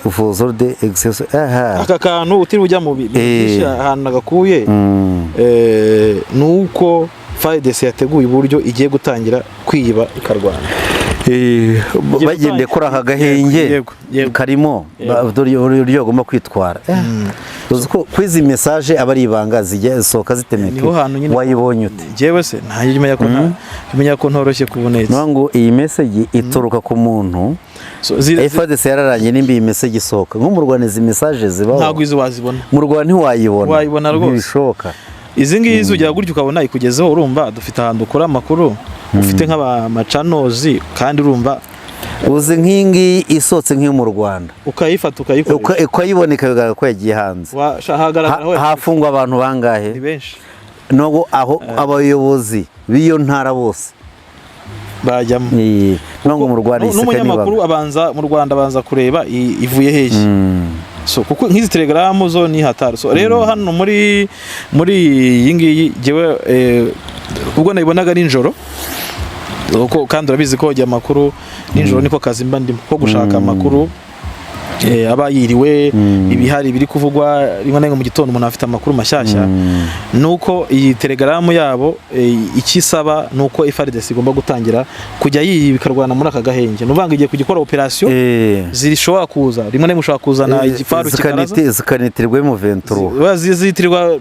vos ordres d'exécution. Aha.
Aka kantu utiriwe ujya mu byinshi, ahantu nagakuye ni uko FARDC yateguye uburyo igiye gutangira kwiba ikarwana.
Bagendeye kuri aka gahenge
Yego, yego.
karimo dore uburyo bagomba kwitwara. Uzi ko kuri izi message aba ari ibanga, zijya zisohoka zitemeka.
Niho hantu nyine.
Wayibonye ute?
Njyewe se ntajya umenya ko umenya ko ntoroshye kubonetse.
Niyo ngo iyi message ituruka ku muntu.
So,
FARDC yararangiye nimba iyi message isohoka nko mu Rwanda, izi message zibaho?
Ntabwo izi wazibona.
Mu Rwanda ntiwayibona.
Wayibona rwose.
Ntibishoboka.
Izi ngizi ujya gutya ukabona ikugezeho. Urumva dufite ahantu dukura amakuru, ufite nk'abamacanozi, kandi urumva
Uzi nk'iyi ngiyi isohotse nk'iyo mu Rwanda,
ukayifata ukayikoresha,
ukayibona ikabigaragara ko yagiye hanze,
hagaragara aho
hafungwa abantu bangahe?
Ni benshi.
Nubwo aho abayobozi b'iyo ntara bose
Bajyamo.
No ngo mu Rwanda iseka.
N'umunyamakuru abanza mu Rwanda abanza kureba ivuye hehe. So kuko nk'izi telegaramu zo ni hatari. So rero hano muri iyi ngiyi, jyewe ubwo nayibonaga nijoro, kuko kandi urabizi ko jya amakuru nijoro niko kazi mba ndimo ko gushaka amakuru, aba yiriwe ibihari biri kuvugwa. Rimwe na rimwe mu gitondo umuntu afite amakuru mashyashya. Nuko iyi telegaramu yabo, icyo isaba ni uko FARDC igomba gutangira kujya yiba ikarwana muri aka gahenge. Ni ukuvuga ngo igiye kujya ikora operasiyo zishobora kuza, rimwe na rimwe ushobora kuzana igifaru kikaraza.
Zikanitirirwa M23.
Zitirirwa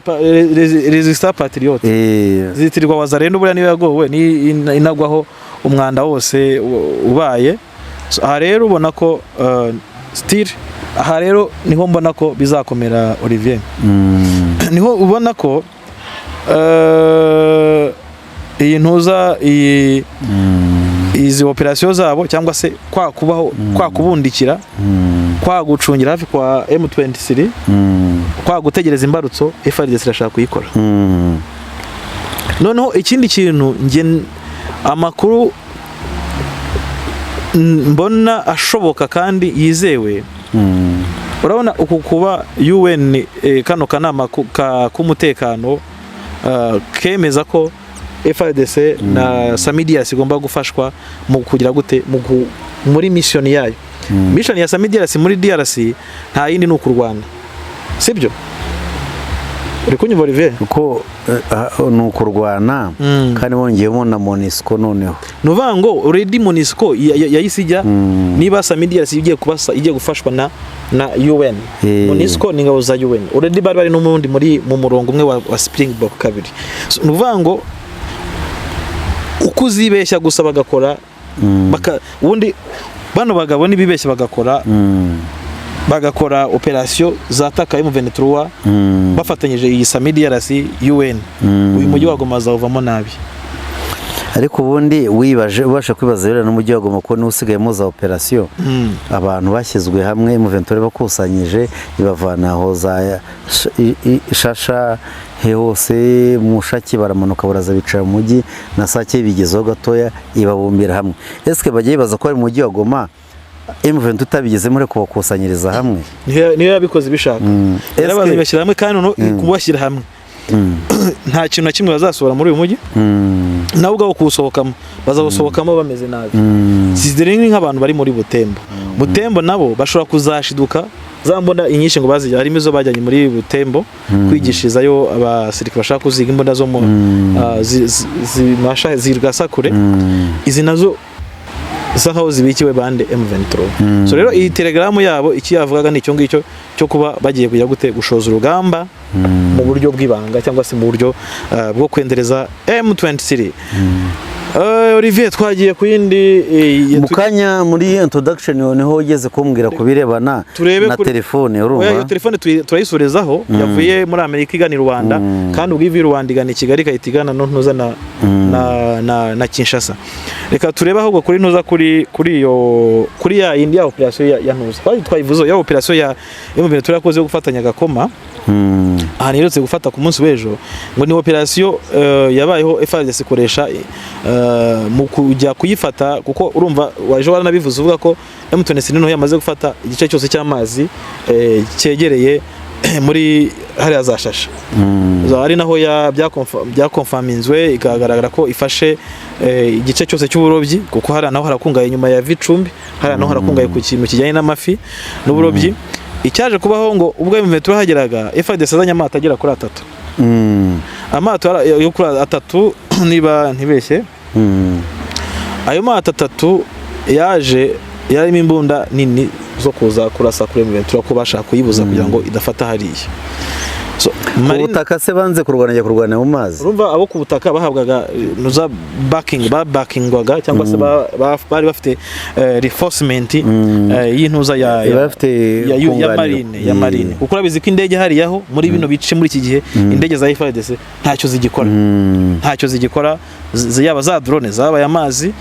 Resistance Patriote, zitirirwa Wazalendo. Buriya niyo yagowe ni inagwaho umwanda wose ubaye. So, aha rero ubona ko still aha rero niho mbona ko bizakomera, Olivier. Niho ubona ko iyi ntuza, iyi izi operasiyo zabo, cyangwa se kwa kubaho, kwa kubundikira, kwa gucungira hafi kwa M23, kwa gutegereza imbarutso, FARDC irashaka kuyikora. Noneho ikindi kintu nge amakuru mbona ashoboka kandi yizewe, urabona uku kuba UN, kano kanama k'umutekano kemeza ko FARDC na SAMIDRC igomba gufashwa mu kugira gute, muri mission yayo. Mission ya SAMIDRC muri DRC nta yindi, ni ukurwana, sibyo? Uri kunyumva, Olivier?
Kuko ni ukurwana, kandi bongeyemo na MONUSCO noneho.
Ni ukuvuga ngo already MONUSCO yahise ijya. Niba SAMIDRC igiye kubasa, igiye gufashwa na UN, MONUSCO ni ingabo za UN, already bari n'ubundi muri mu murongo umwe wa Springbok 2. So, ni ukuvuga ngo uko uzibeshya gusa bagakora, ubundi bano bagabo nibibeshya bagakora, bagakora operasiyo zataka M23 bafatanyije iyi SAMIDRC, UN, uyu mujyi wa Goma bazawuvamo nabi.
Ariko ubundi wibaje, ubasha kwibaza rero n'umujyi wa Goma ko niwo usigayemo za operasiyo. Abantu bashyizwe hamwe, M23 bakusanyije ibavana aho za Shasha he hose, Mushaki, baramanuka baraza bicara mu mujyi na Sake bigezeho gatoya, ibabumbira hamwe. Ese bajya bibaza ko ari mu mujyi wa Goma M23 utabigezemo ariko kubakusanyiriza hamwe?
Niyo yabikoze ibishaka. Yarabaza ibashyira hamwe, kandi noneho kubashyira hamwe nta kintu na kimwe bazasohora muri uyu mujyi. Nabo ubwabo kuwusohokamo bazawusohokamo bameze nabi. Zidere ni nk'abantu bari muri Butembo. Butembo nabo bashobora kuzashiduka za mbunda inyinshi ngo bazijya, harimo izo bajyanye muri Butembo kwigishirizayo abasirikare bashaka kuziga imbunda zo mu zimasha zirasa kure. Izi nazo zisa nkaho zibikiwe bande? M23. So rero iyi telegaramu yabo icyo yavugaga ni icyo ngicyo cyo kuba bagiye kujya gute, gushoza urugamba mu buryo bw'ibanga cyangwa se mu buryo bwo kwendereza M23. Olivier, twagiye ku yindi
Mu kanya muri introduction niho ugeze kumbwira ku birebana
Turebe
na telefone.
Oya, iyo
urumva
telefone turayisurezaho yavuye muri Amerika igana i Rwanda, kandi ubwo iva i Rwanda igana i Kigali, igahita igana no ntuza na Kinshasa. Reka turebe ahubwo kuri ntuza, kuri iyo, kuri ya yindi ya operation ya ntuza twayivuze, ya operation ya M23 yakoze yo gufatanya Gakoma, ahantu iherutse gufata ku munsi w'ejo. Ngo ni operation yabayeho, FARDC ikoresha mu kujya kuyifata, kuko urumva waje waranabivuze uvuga ko M23 noneho yamaze gufata igice cyose cy'amazi cyegereye muri hariya za Shasha. Ari naho byakonfaminzwe, ikagaragara ko ifashe igice cyose cy'uburobyi, kuko hariya naho harakungaye inyuma ya Vicumbi, hariya naho harakungaye ku kintu kijyanye n'amafi n'uburobyi. Icyaje kubaho ngo ubwo M23 hageraga, FARDC azanye amato agera kuri atatu, amato yo kuri atatu niba ntibeshye. Ayo mato atatu yaje yarimo imbunda nini zo kuza kurasa kuri M23, ko bashaka kuyibuza kugira ngo idafata hariya. So,
Ku butaka se banze kurwana, njya kurwana mu mazi.
Urumva abo ku butaka bahabwaga nuza backing, babakingwaga cyangwa se bari bafite reinforcement y'intuza
Bafite
ya
kunganirwa.
Marine, ya marine, kuko urabizi ko indege hariyaho muri bino bice muri iki gihe indege za FARDC ntacyo zigikora. Ntacyo zigikora, yaba za drone zabaye amazi,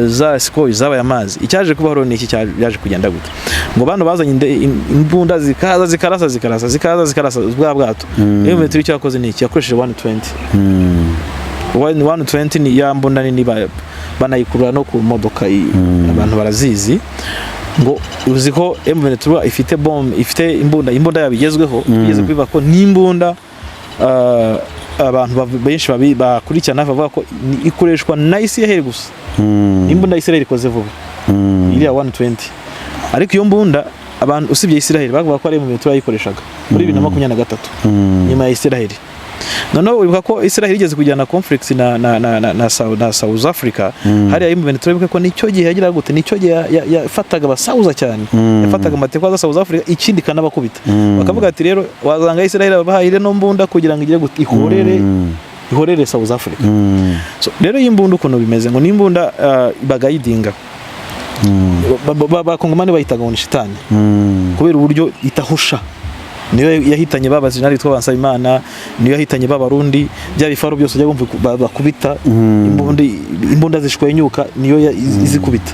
za Sukhoi zabaye amazi. Icyaje kubaho rero ni iki, cyaje kugenda gute? Ngo bano bazanye imbunda zikaza zikarasa, zikarasa, zikaza zikarasa bwa bwato. Iyo metero icyo yakoze ni iki? Yakoresheje 120. 120 ni ya mbunda nini, banayikurura no ku modoka, abantu barazizi. Ngo uzi ko M23 ifite bombe, ifite imbunda yabo igezweho, igeze kubiva ko n'imbunda, abantu benshi bakurikirana bavuga ko ikoreshwa na Israel gusa. Imbunda ya Israel ikoze vuba, iriya 120. Ariko iyo mbunda, abantu usibye Israel bavuga ko ari M23 yayikoreshaga muri 2023 nyuma ya Israel. Noneho wibuka ko Israel igeze kujyana conflict na South Africa hariya. M23, wibuka ko nicyo gihe yagiraga gute, nicyo gihe yafataga abasauza cyane, yafataga amategeko za South Africa, ikindi kanabakubita. Bakavuga ati rero wazanga Israel babahaye ino mbunda kugira ngo igire gute, ihorere South Africa. So, rero iyi mbunda ukuntu bimeze, ngo ni imbunda bagayidinga, Abakongomani bayitaga ngo ni shitani kubera uburyo itahusha. Niyo yahitanye ba bazinari bitwa Bansabimana, niyo yahitanye b'Abarundi, bya bifaru byose ujya wumva bakubita imbunda zishwenyuka, niyo izikubita.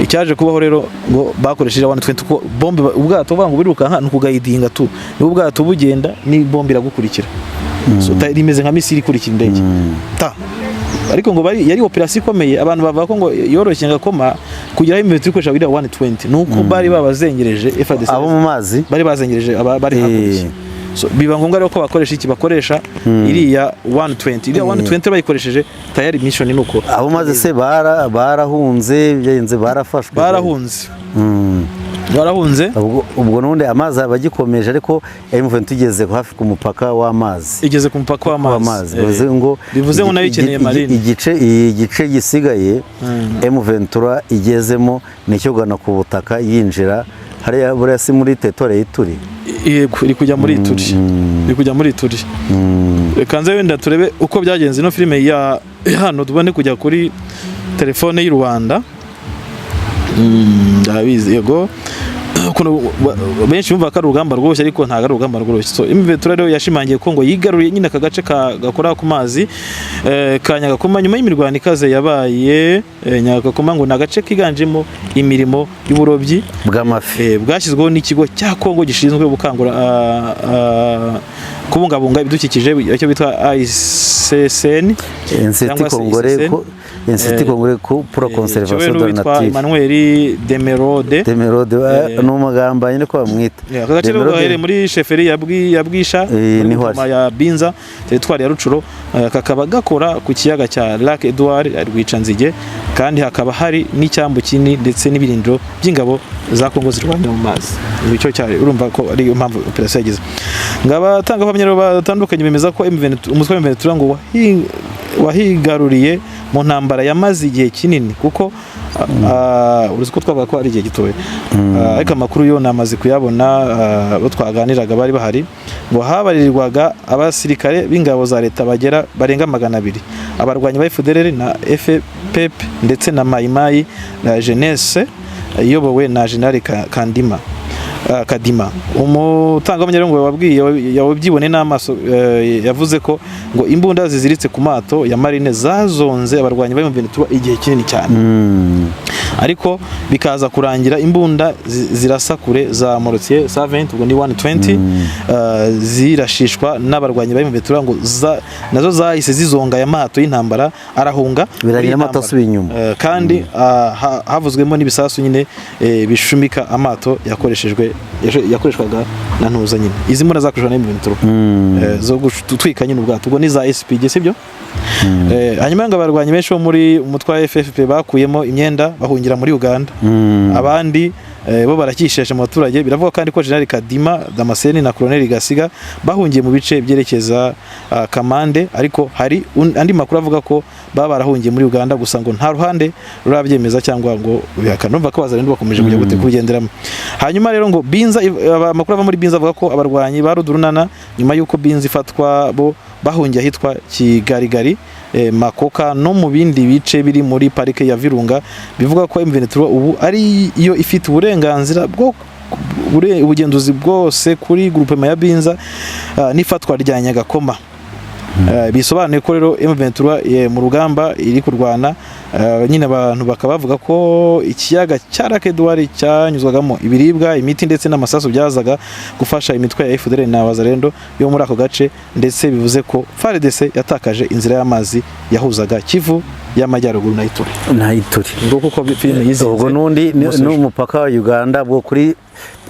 Icyaje kubaho rero, ngo bakoresheje 120 ko bombe, ubwato buvuga ngo burirukanka, ni ukugayidinga tu, niba ubwato bugenda ni bombe iragukurikira. So, rimeze nka missile ikurikira indege ta. Ariko ngo bari yari operation ikomeye. Abantu bavuga ko ngo yoroshye ngakoma kugeraho imbere ikoresha biriya 120, nuko bari babazengereje FARDC.
Abo mu mazi.
Bari bazengereje bari hakurya. So, biba ngombwa rero ko bakoresha iki, bakoresha iriya 120. Iriya 120 bayikoresheje, tayari mission ni uko.
Abo mazi se barahunze, byagenze, barafashwe?
Barahunze. Barahunze.
Ubwo n'ubundi amazi aba agikomeje, ariko M23 tugeze hafi ku mupaka w'amazi.
Igeze ku mupaka w'amazi.
W'amazi, bivuze ngo
Bivuze ngo nayo ikeneye marine.
Igice gisigaye M23 igezemo nicyo kugana ku butaka, yinjira hariya buriya si muri territoire y'Ituri?
Yego, iri kujya muri Ituri, iri kujya muri Ituri. Reka nze wenda turebe uko byagenze ino filime ya hano, tubone kujya kuri telefone y'u Rwanda. Ndabizi yego ukuntu benshi bumva ko ari urugamba rworoshye, ariko ntabwo ari urugamba rworoshye. So M23 rero yashimangiye ko ngo yigaruriye nyine aka gace gakora ku mazi ka Nyagakoma nyuma y'imirwano ikaze yabaye. Nyagakoma ngo ni agace kiganjemo imirimo y'uburobyi
bw'amafi.
Bwashyizweho n'ikigo cya Kongo gishinzwe gukangura kubungabunga ibidukikije, icyo bitwa ICCN.
Institut
Cyangwa se
Congolais
ICCN.
Institut Congolais pour la conservation de la
Witwa
nature.
Emmanuel Demerode.
Demerode, ni umugambanyi niko bamwita.
Yeah, aka gace rero
Demerode.
gaherereye muri chefferie ya Bwisha, muri
niho
groupement
ari.
ya Binza, teritwari ya Rucuro, kakaba gakora ku kiyaga cya Lac Edouard Rwicanzige, kandi hakaba hari n'icyambu kinini ndetse n'ibirindiro by'ingabo za Kongo zirwanira mu mazi. Icyo cyari, urumva ko ari yo mpamvu operation yagize. Ngo abatangabuhamya rero batandukanye bemeza ko M23, umutwe wa M23 ngo wahigaruriye mu ntambara yamaze igihe kinini, kuko uruzi ko twavuga ko ari igihe gitoya. Ariko amakuru yo namaze kuyabona, abo twaganiraga bari bahari, ngo habarirwaga abasirikare b'ingabo za leta bagera barenga 200, abarwanyi ba FDLR na FPP ndetse na Maimai na Jeunesse iyobowe na General Kandima. Kadima, umutangabuhamya rero ngo wabwiye yabyibone n'amaso, yavuze ko ngo imbunda ziziritse ku mato ya marine zazonze abarwanyi ba M23 igihe kinini cyane, ariko bikaza kurangira imbunda zirasa kure za Mortier 120, ubwo ni 120, zirashishwa n'abarwanyi ba M23, ngo nazo zahise zizonga aya mato y'intambara arahunga muri
Biragira
iyi
amato
ntambara.
asubiye inyuma.
Kandi havuzwemo n'ibisasu nyine bishumika amato yakoreshejwe, yakoreshwaga na ntuza nyine, izi mbunda zakoreshwaga na M23 zo gutwika nyine ubwato, ubwo ni za SPG, sibyo? Hanyuma ngo abarwanyi benshi bo muri umutwe wa FFP bakuyemo imyenda bahungira muri Uganda, abandi bo barakishesha mu baturage. Biravugwa kandi ko General Kadima Damascene na Colonel Gasiga bahungiye mu bice byerekeza Kamande, ariko hari andi makuru avuga ko baba barahungiye muri Uganda, gusa ngo nta ruhande rurabyemeza cyangwa ngo bihakane. Urumva ko Abazalendo bakomeje kujya gute, kubigenderamo. Hanyuma rero ngo Binza, amakuru ava muri Binza avuga ko abarwanyi ba Rudurunana, nyuma y'uko Binza ifatwa, bo bahungiye ahitwa Kigarigari, Makoka no mu bindi bice biri muri parike ya Virunga. Bivuga ko M23 ubu ari yo ifite uburenganzira bwo ubugenzuzi bwose kuri groupement ya Binza n'ifatwa rya Nyagakoma. Bisobanuye ko rero M23 mu rugamba iri kurwana Nyine abantu bakaba bavuga ko ikiyaga cya Lac Edouard cyanyuzwagamo ibiribwa, imiti ndetse n'amasasu byazaga gufasha imitwe ya FDLR na Wazalendo yo muri ako gace, ndetse bivuze ko FARDC yatakaje inzira y'amazi yahuzaga Kivu y'Amajyaruguru na Ituri.
Na Ituri.
Nguko uko filime yizinze.
Ubwo n'undi
Umunsi w'ejo.
N'umupaka wa Uganda bwo kuri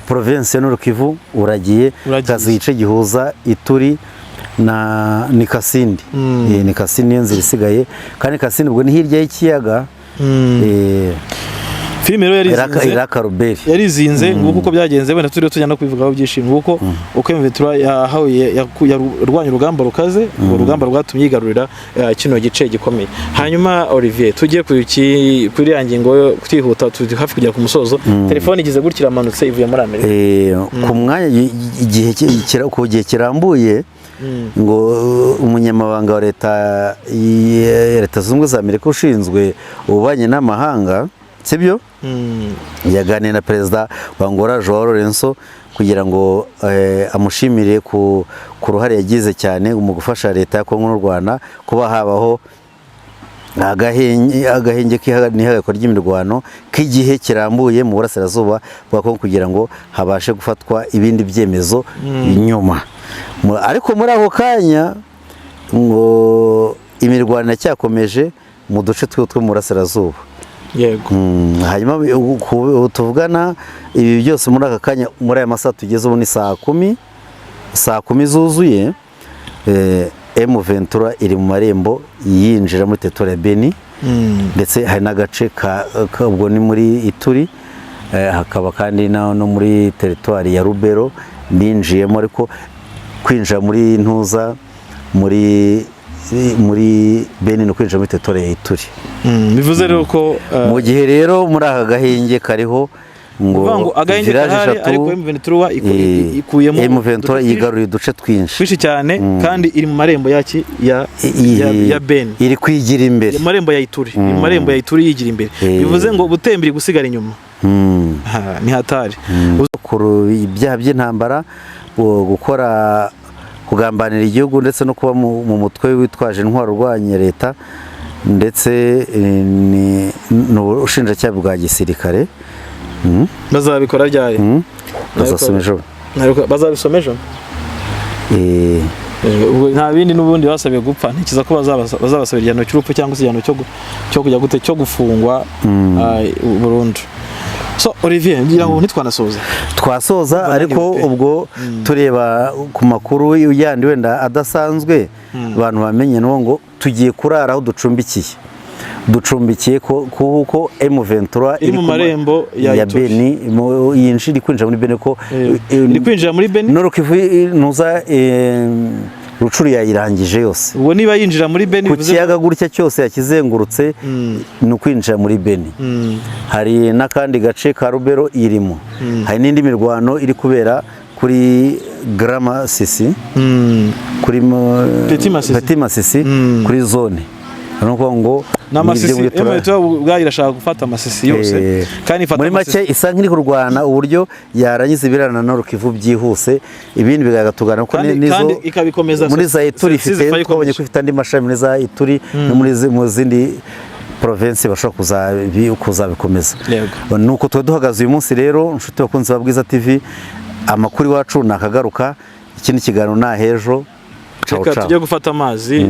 province ya Nord Kivu uragiye.
Uragiye.
Kazi igice gihuza Ituri na ni Kasindi. Ni Kasindi niyo nzira isigaye, kandi Kasindi ubwo ni hirya y'ikiyaga.
Filime rero yarizinze.
Iraka Ruberi.
Yarizinze. Nguko uko byagenze. Wenda turiho tujya no kubivugaho byinshi. Nguko uko M23 yahawe yarwanya urugamba rukaze, urwo rugamba rwatumye yigarurira kino gice gikomeye. Hanyuma Olivier, tujye kuri ya ngingo yo kwihuta, turi hafi kugera ku musozo. Telefone igize gutya iramanutse ivuye muri Amerika.
Ku mwanya igihe ku gihe kirambuye ngo umunyamabanga wa leta ya Leta Zunze Ubumwe za Amerika ushinzwe ububanyi n'amahanga, sibyo, yaganiriye na perezida wa Angola Joao Lourenço kugira ngo amushimire ku ruhare yagize cyane mu gufasha leta ya Kongo n'u Rwanda kuba habaho agahenge n'ihagarikwa ry'imirwano k'igihe kirambuye mu burasirazuba bwa Kongo kugira ngo habashe gufatwa ibindi byemezo nyuma. Ariko muri ako kanya ngo imirwano iracyakomeje mu duce two mu burasirazuba. Hanyuma ubu tuvugana ibi byose muri aka kanya, muri aya masaha tugeze ubu ni saa 10, saa 10 zuzuye. M23 iri mu marembo yinjira muri territoire ya Beni, ndetse hari n'agace ubwo ni muri Ituri, hakaba kandi no muri territoire ya Rubero binjiyemo, ariko kwinjira muri Ntuza muri Beni no kwinjira muri territoire ya Ituri.
Bivuze rero ko
Mu gihe rero muri aka gahenge kariho ngo
uvuga ngo agahenge
village
karahari,
eshatu,
ariko M23 ikuyemo
M23
uduce
yigaruriye uduce twinshi
twinshi cyane, kandi iri mu marembo yaki ya Beni.
Iri kwigira imbere.
Mu marembo ya Ituri, iri mu marembo ya Ituri yigira imbere. Bivuze ngo Butembo iri gusigara inyuma. Ha, ni hatari.
Kuru ibyaha by'intambara, gukora kugambanira igihugu, ndetse no kuba mu mutwe witwaje intwaro urwanya leta, ndetse ni ubushinjacyaha bwa gisirikare.
Bazabikora ryari?
Bazasoma ejo.
Bazabisoma ejo. Ubwo nta bindi, n'ubundi basabiye gupfa. Ntekereza ko bazabasabira igihano cy'urupfu cyangwa se igihano cyo kujya gute, cyo gufungwa burundu. So Olivier, ngira ngo ntitwanasoza.
Twasoza.
Ndumva
Ariko
naniwe pe.
Ubwo tureba ku makuru yandi wenda adasanzwe abantu bamenye, n'uwo ngo tugiye kurara aho ducumbikiye ko kuko M23
Iri mu marembo ya
ya
Ituri.
Beni, yinjira, iri kwinjira muri Beni ko
Iri kwinjira muri Beni.
Nord Kivu, ntuza, Rucuru yayirangije yose.
Ubwo niba yinjira muri Beni
Ku
bivuze
kiyaga gutya cyose yakizengurutse, ni ukwinjira muri Beni. Hari n'akandi gace ka Rubero irimo, hari n'indi mirwano iri kubera kuri Grama Sisi, kuri
Petit Masisi.
Petit Masisi, kuri zone, ni ukuvuga ngo
Ni Amasisi.
ni ibyo
M23 ubwayo irashaka gufata Amasisi yose, kandi ifata
muri make
Amasisi.
isa nk'iri kurwana uburyo yarangiza ibirana na Kivu byihuse, ibindi bigatugana kuko
Kandi
nizo
ikabikomeza
muri za Ituri ifite
ceasefire
twabonye
ikomeje.
ko ifite andi mashami muri za Ituri no mu zindi province bashobora kuzabikomeza. Nuko tuba duhagaze uyu munsi rero, inshuti bakunzi ba Bwiza TV, amakuru iwacu nakagaruka, ikindi kiganiro ni ahejo. Ciao,
Reka
ciao.
tujye gufata amazi,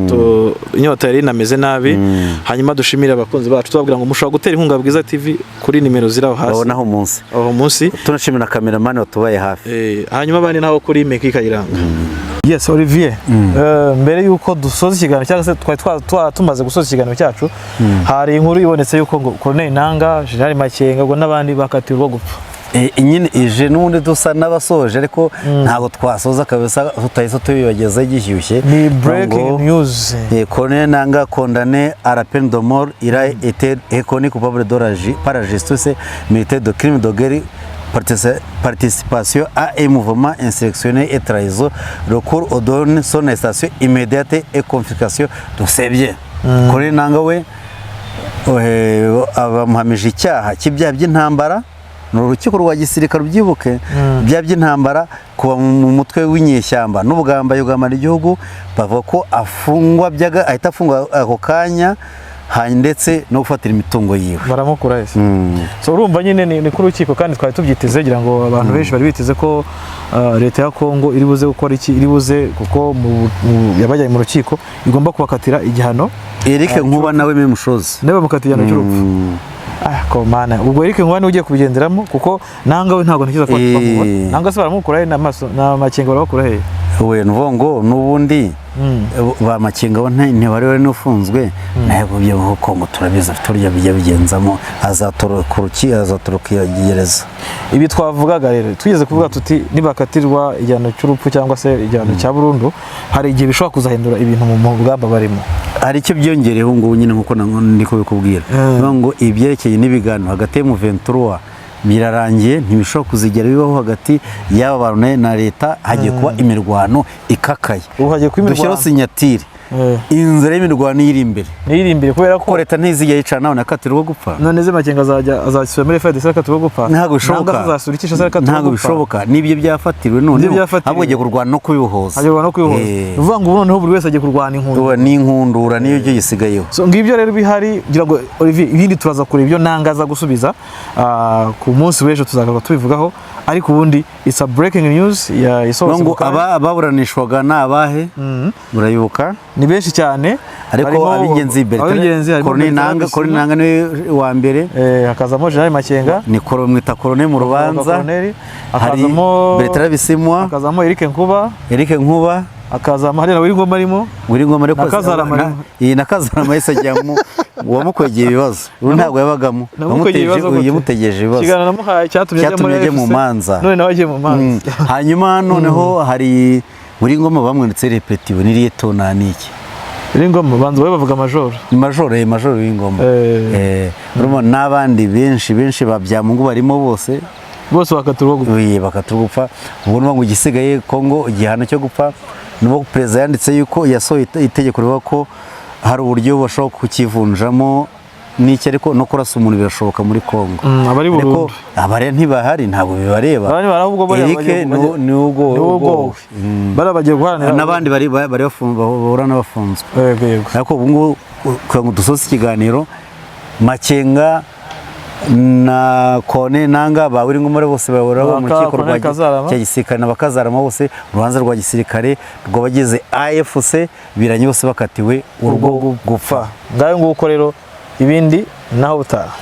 inyota yari inameze nabi. Hanyuma dushimire abakunzi bacu, tubabwira ngo mushobora gutera inkunga Bwiza TV kuri nimero ziri aho hasi.
Babonaho umunsi.
Aho munsi.
Tunashimira kameramani watubaye hafi.
Hanyuma abandi nabo kuri Meki Kayiranga. Yes Olivier, mbere yuko dusoza ikiganiro cyangwa se twari tumaze gusoza ikiganiro cyacu, hari inkuru ibonetse yuko ngo Colonel Nanga, General Makenga ngo n'abandi bakatiwe urwo gupfa.
Nyine ije n'ubundi dusa n'abasoje, ariko ntabwo twasoza kabisa tutahise tubibageza gishyushye.
Ni breaking
Ngo,
news.
Colonel Nanga condamné à la peine de mort, il a été reconnu coupable par la justice militaire de crime de guerre, participation à un mouvement insurrectionnel et trahison. Le cour ordonne son arrestation immédiate et confiscation de ses biens. Colonel Nanga we bamuhamije icyaha cy'ibyaha by'intambara, ni urukiko rwa gisirikare ubyibuke, ibyaha by'intambara, kuba mu mutwe w'inyeshyamba n'ubugambanyi, kugambanira igihugu. Bavuga ko afungwa ahita afungwa ako kanya. Hanyuma ndetse no gufatira imitungo yiwe.
Baramukura hese. So urumva nyine ni ku rukiko, kandi twari tubyiteze, kugira ngo abantu benshi bari biteze ko leta ya Kongo iri buze gukora iki, iri buze kuko yabajyanye mu rukiko igomba kubakatira igihano.
Eric Nkuba nawe memushozi.
Nawe bamukatira igihano cy'urupfu. Ah, komana, ubwo Eric Nkuba niwe ugiye kubigenderamo, kuko Nanga we ntabwo ntekereza ko bamubona. Nanga se baramukura he n'amaso na Makenga barabakura he?
We nuvuga ngo n'ubundi ba Makenga bo ntibari bari n'ufunzwe nawe byo Kongo turabizi, afite uburyo bijya bigenzamo, azatoroka urukiko, azatoroka iyo gereza.
Ibi twavugaga rero, tugeze kuvuga tuti nibakatirwa igihano cy'urupfu cyangwa se igihano cya burundu, hari igihe bishobora kuzahindura ibintu mu rugamba barimo.
Hari icyo byongereyeho ngubu nyine, nkuko ndi kubikubwira. Bivuga ngo ibyerekeye n'ibiganiro hagati ya M23 birarangiye, ntibishobora kuzigera bibaho hagati y'aba bantu na leta. Hagiye kuba imirwano ikakaye.
Ubu hagiye kuba
Dushyiraho
imirwano.
signature. Inzira y'imirwano iri imbere.
Niyo iri imbere kubera ko
Ko leta ntizigera yicara nawe nakatirwa gupfa.
None se Makenga azajya azasubira muri FARDC akatirwa gupfa?
Ntabwo bishoboka.
Nanga azasura iki se akatirwa
Ntabwo
gupfa?
bishoboka, nibyo byafatiriwe noneho.
Nibyo byafatiriwe.
Ahubwo agiye kurwana no kubibohoza.
Agiye kurwana no kwibohoza. Ni ukuvuga ngo ubu noneho buri wese agiye kurwana inkundura.
Ubu ni inkundura, niyo cyo gisigayeho.
So ngibyo rero bihari, ngira ngo Olivier, ibindi turaza kureba ibyo Nanga aza gusubiza ku munsi w'ejo, tuzagaruka tubivugaho, ariko ubundi it's a breaking news ya isohotse
ngo
mu kanya.
aba baburanishwaga ni abahe, murabibuka?
Ni benshi cyane.
Ariko
Harimo
ab'ingenzi,
ab'ingenzi harimo
Corneille
Bertrand
Nanga.
Bisimwa.
Corneille Nanga niwe wa mbere.
Hakazamo General Makenga.
Ni koro mwita Corneille mu rubanza.
Colonel,
Hari
hakazamo
Bertrand Bisimwa.
Hakazamo Eric Nkuba.
Eric Nkuba.
Hakazamo hariya Willy Ngoma arimo.
Willy Ngoma, ariko
Na Kazarama arimo.
Iyi na Kazarama yahise ajyamo, uwamukwegeye ibibazo ubu ntabwo yabagamo.
Namukwegeye ibibazo gute?
Yamutegeje ibibazo.
Ikiganiro namuhaye cyatumye ajya
Cyatumye
muri
ajya mu
AFC.
manza.
None nawe agiye mu manza.
Hanyuma noneho hari Willy Ngoma bamwanditse repetiwe ni lieutenant niki?
Willy Ngoma banza wowe bavuga majoro.
Ni majoro, majoro w'ingoma. Urumva n'abandi benshi benshi ba Byamungu barimo bose.
Bose bakatirwa gupfa.
Oui, bakatirwa gupfa. Ubwo nuvuga ngo igisigaye Kongo igihano cyo gupfa, nubwo perezida yanditse yuko yasohoye itegeko rivuga ko hari uburyo bashobora kukivunjamo n'iki, ariko no kurasa umuntu birashoboka muri Kongo.
Abari
Ariko
burundu.
abare ntibahari, ntabwo bibareba.
Abari bari ahubwo bariya
Eric ni ubwo
ni ubwo bariya bagiye guharanira
n'abandi bari bahura n'abafunzwe.
Yego yego.
Ariko ubu ngubu kugira ngo dusoze ikiganiro, Makenga na Kone Nanga ba Willy Ngoma bose bahora mu rukiko rwa
Colonel Kazarama.
cya gisirikare na Bakazarama bose, urubanza rwa gisirikare rw'abagize AFC biranye, bose bakatiwe urwo gupfa.
Ngayo nguko rero, ibindi naho butaha.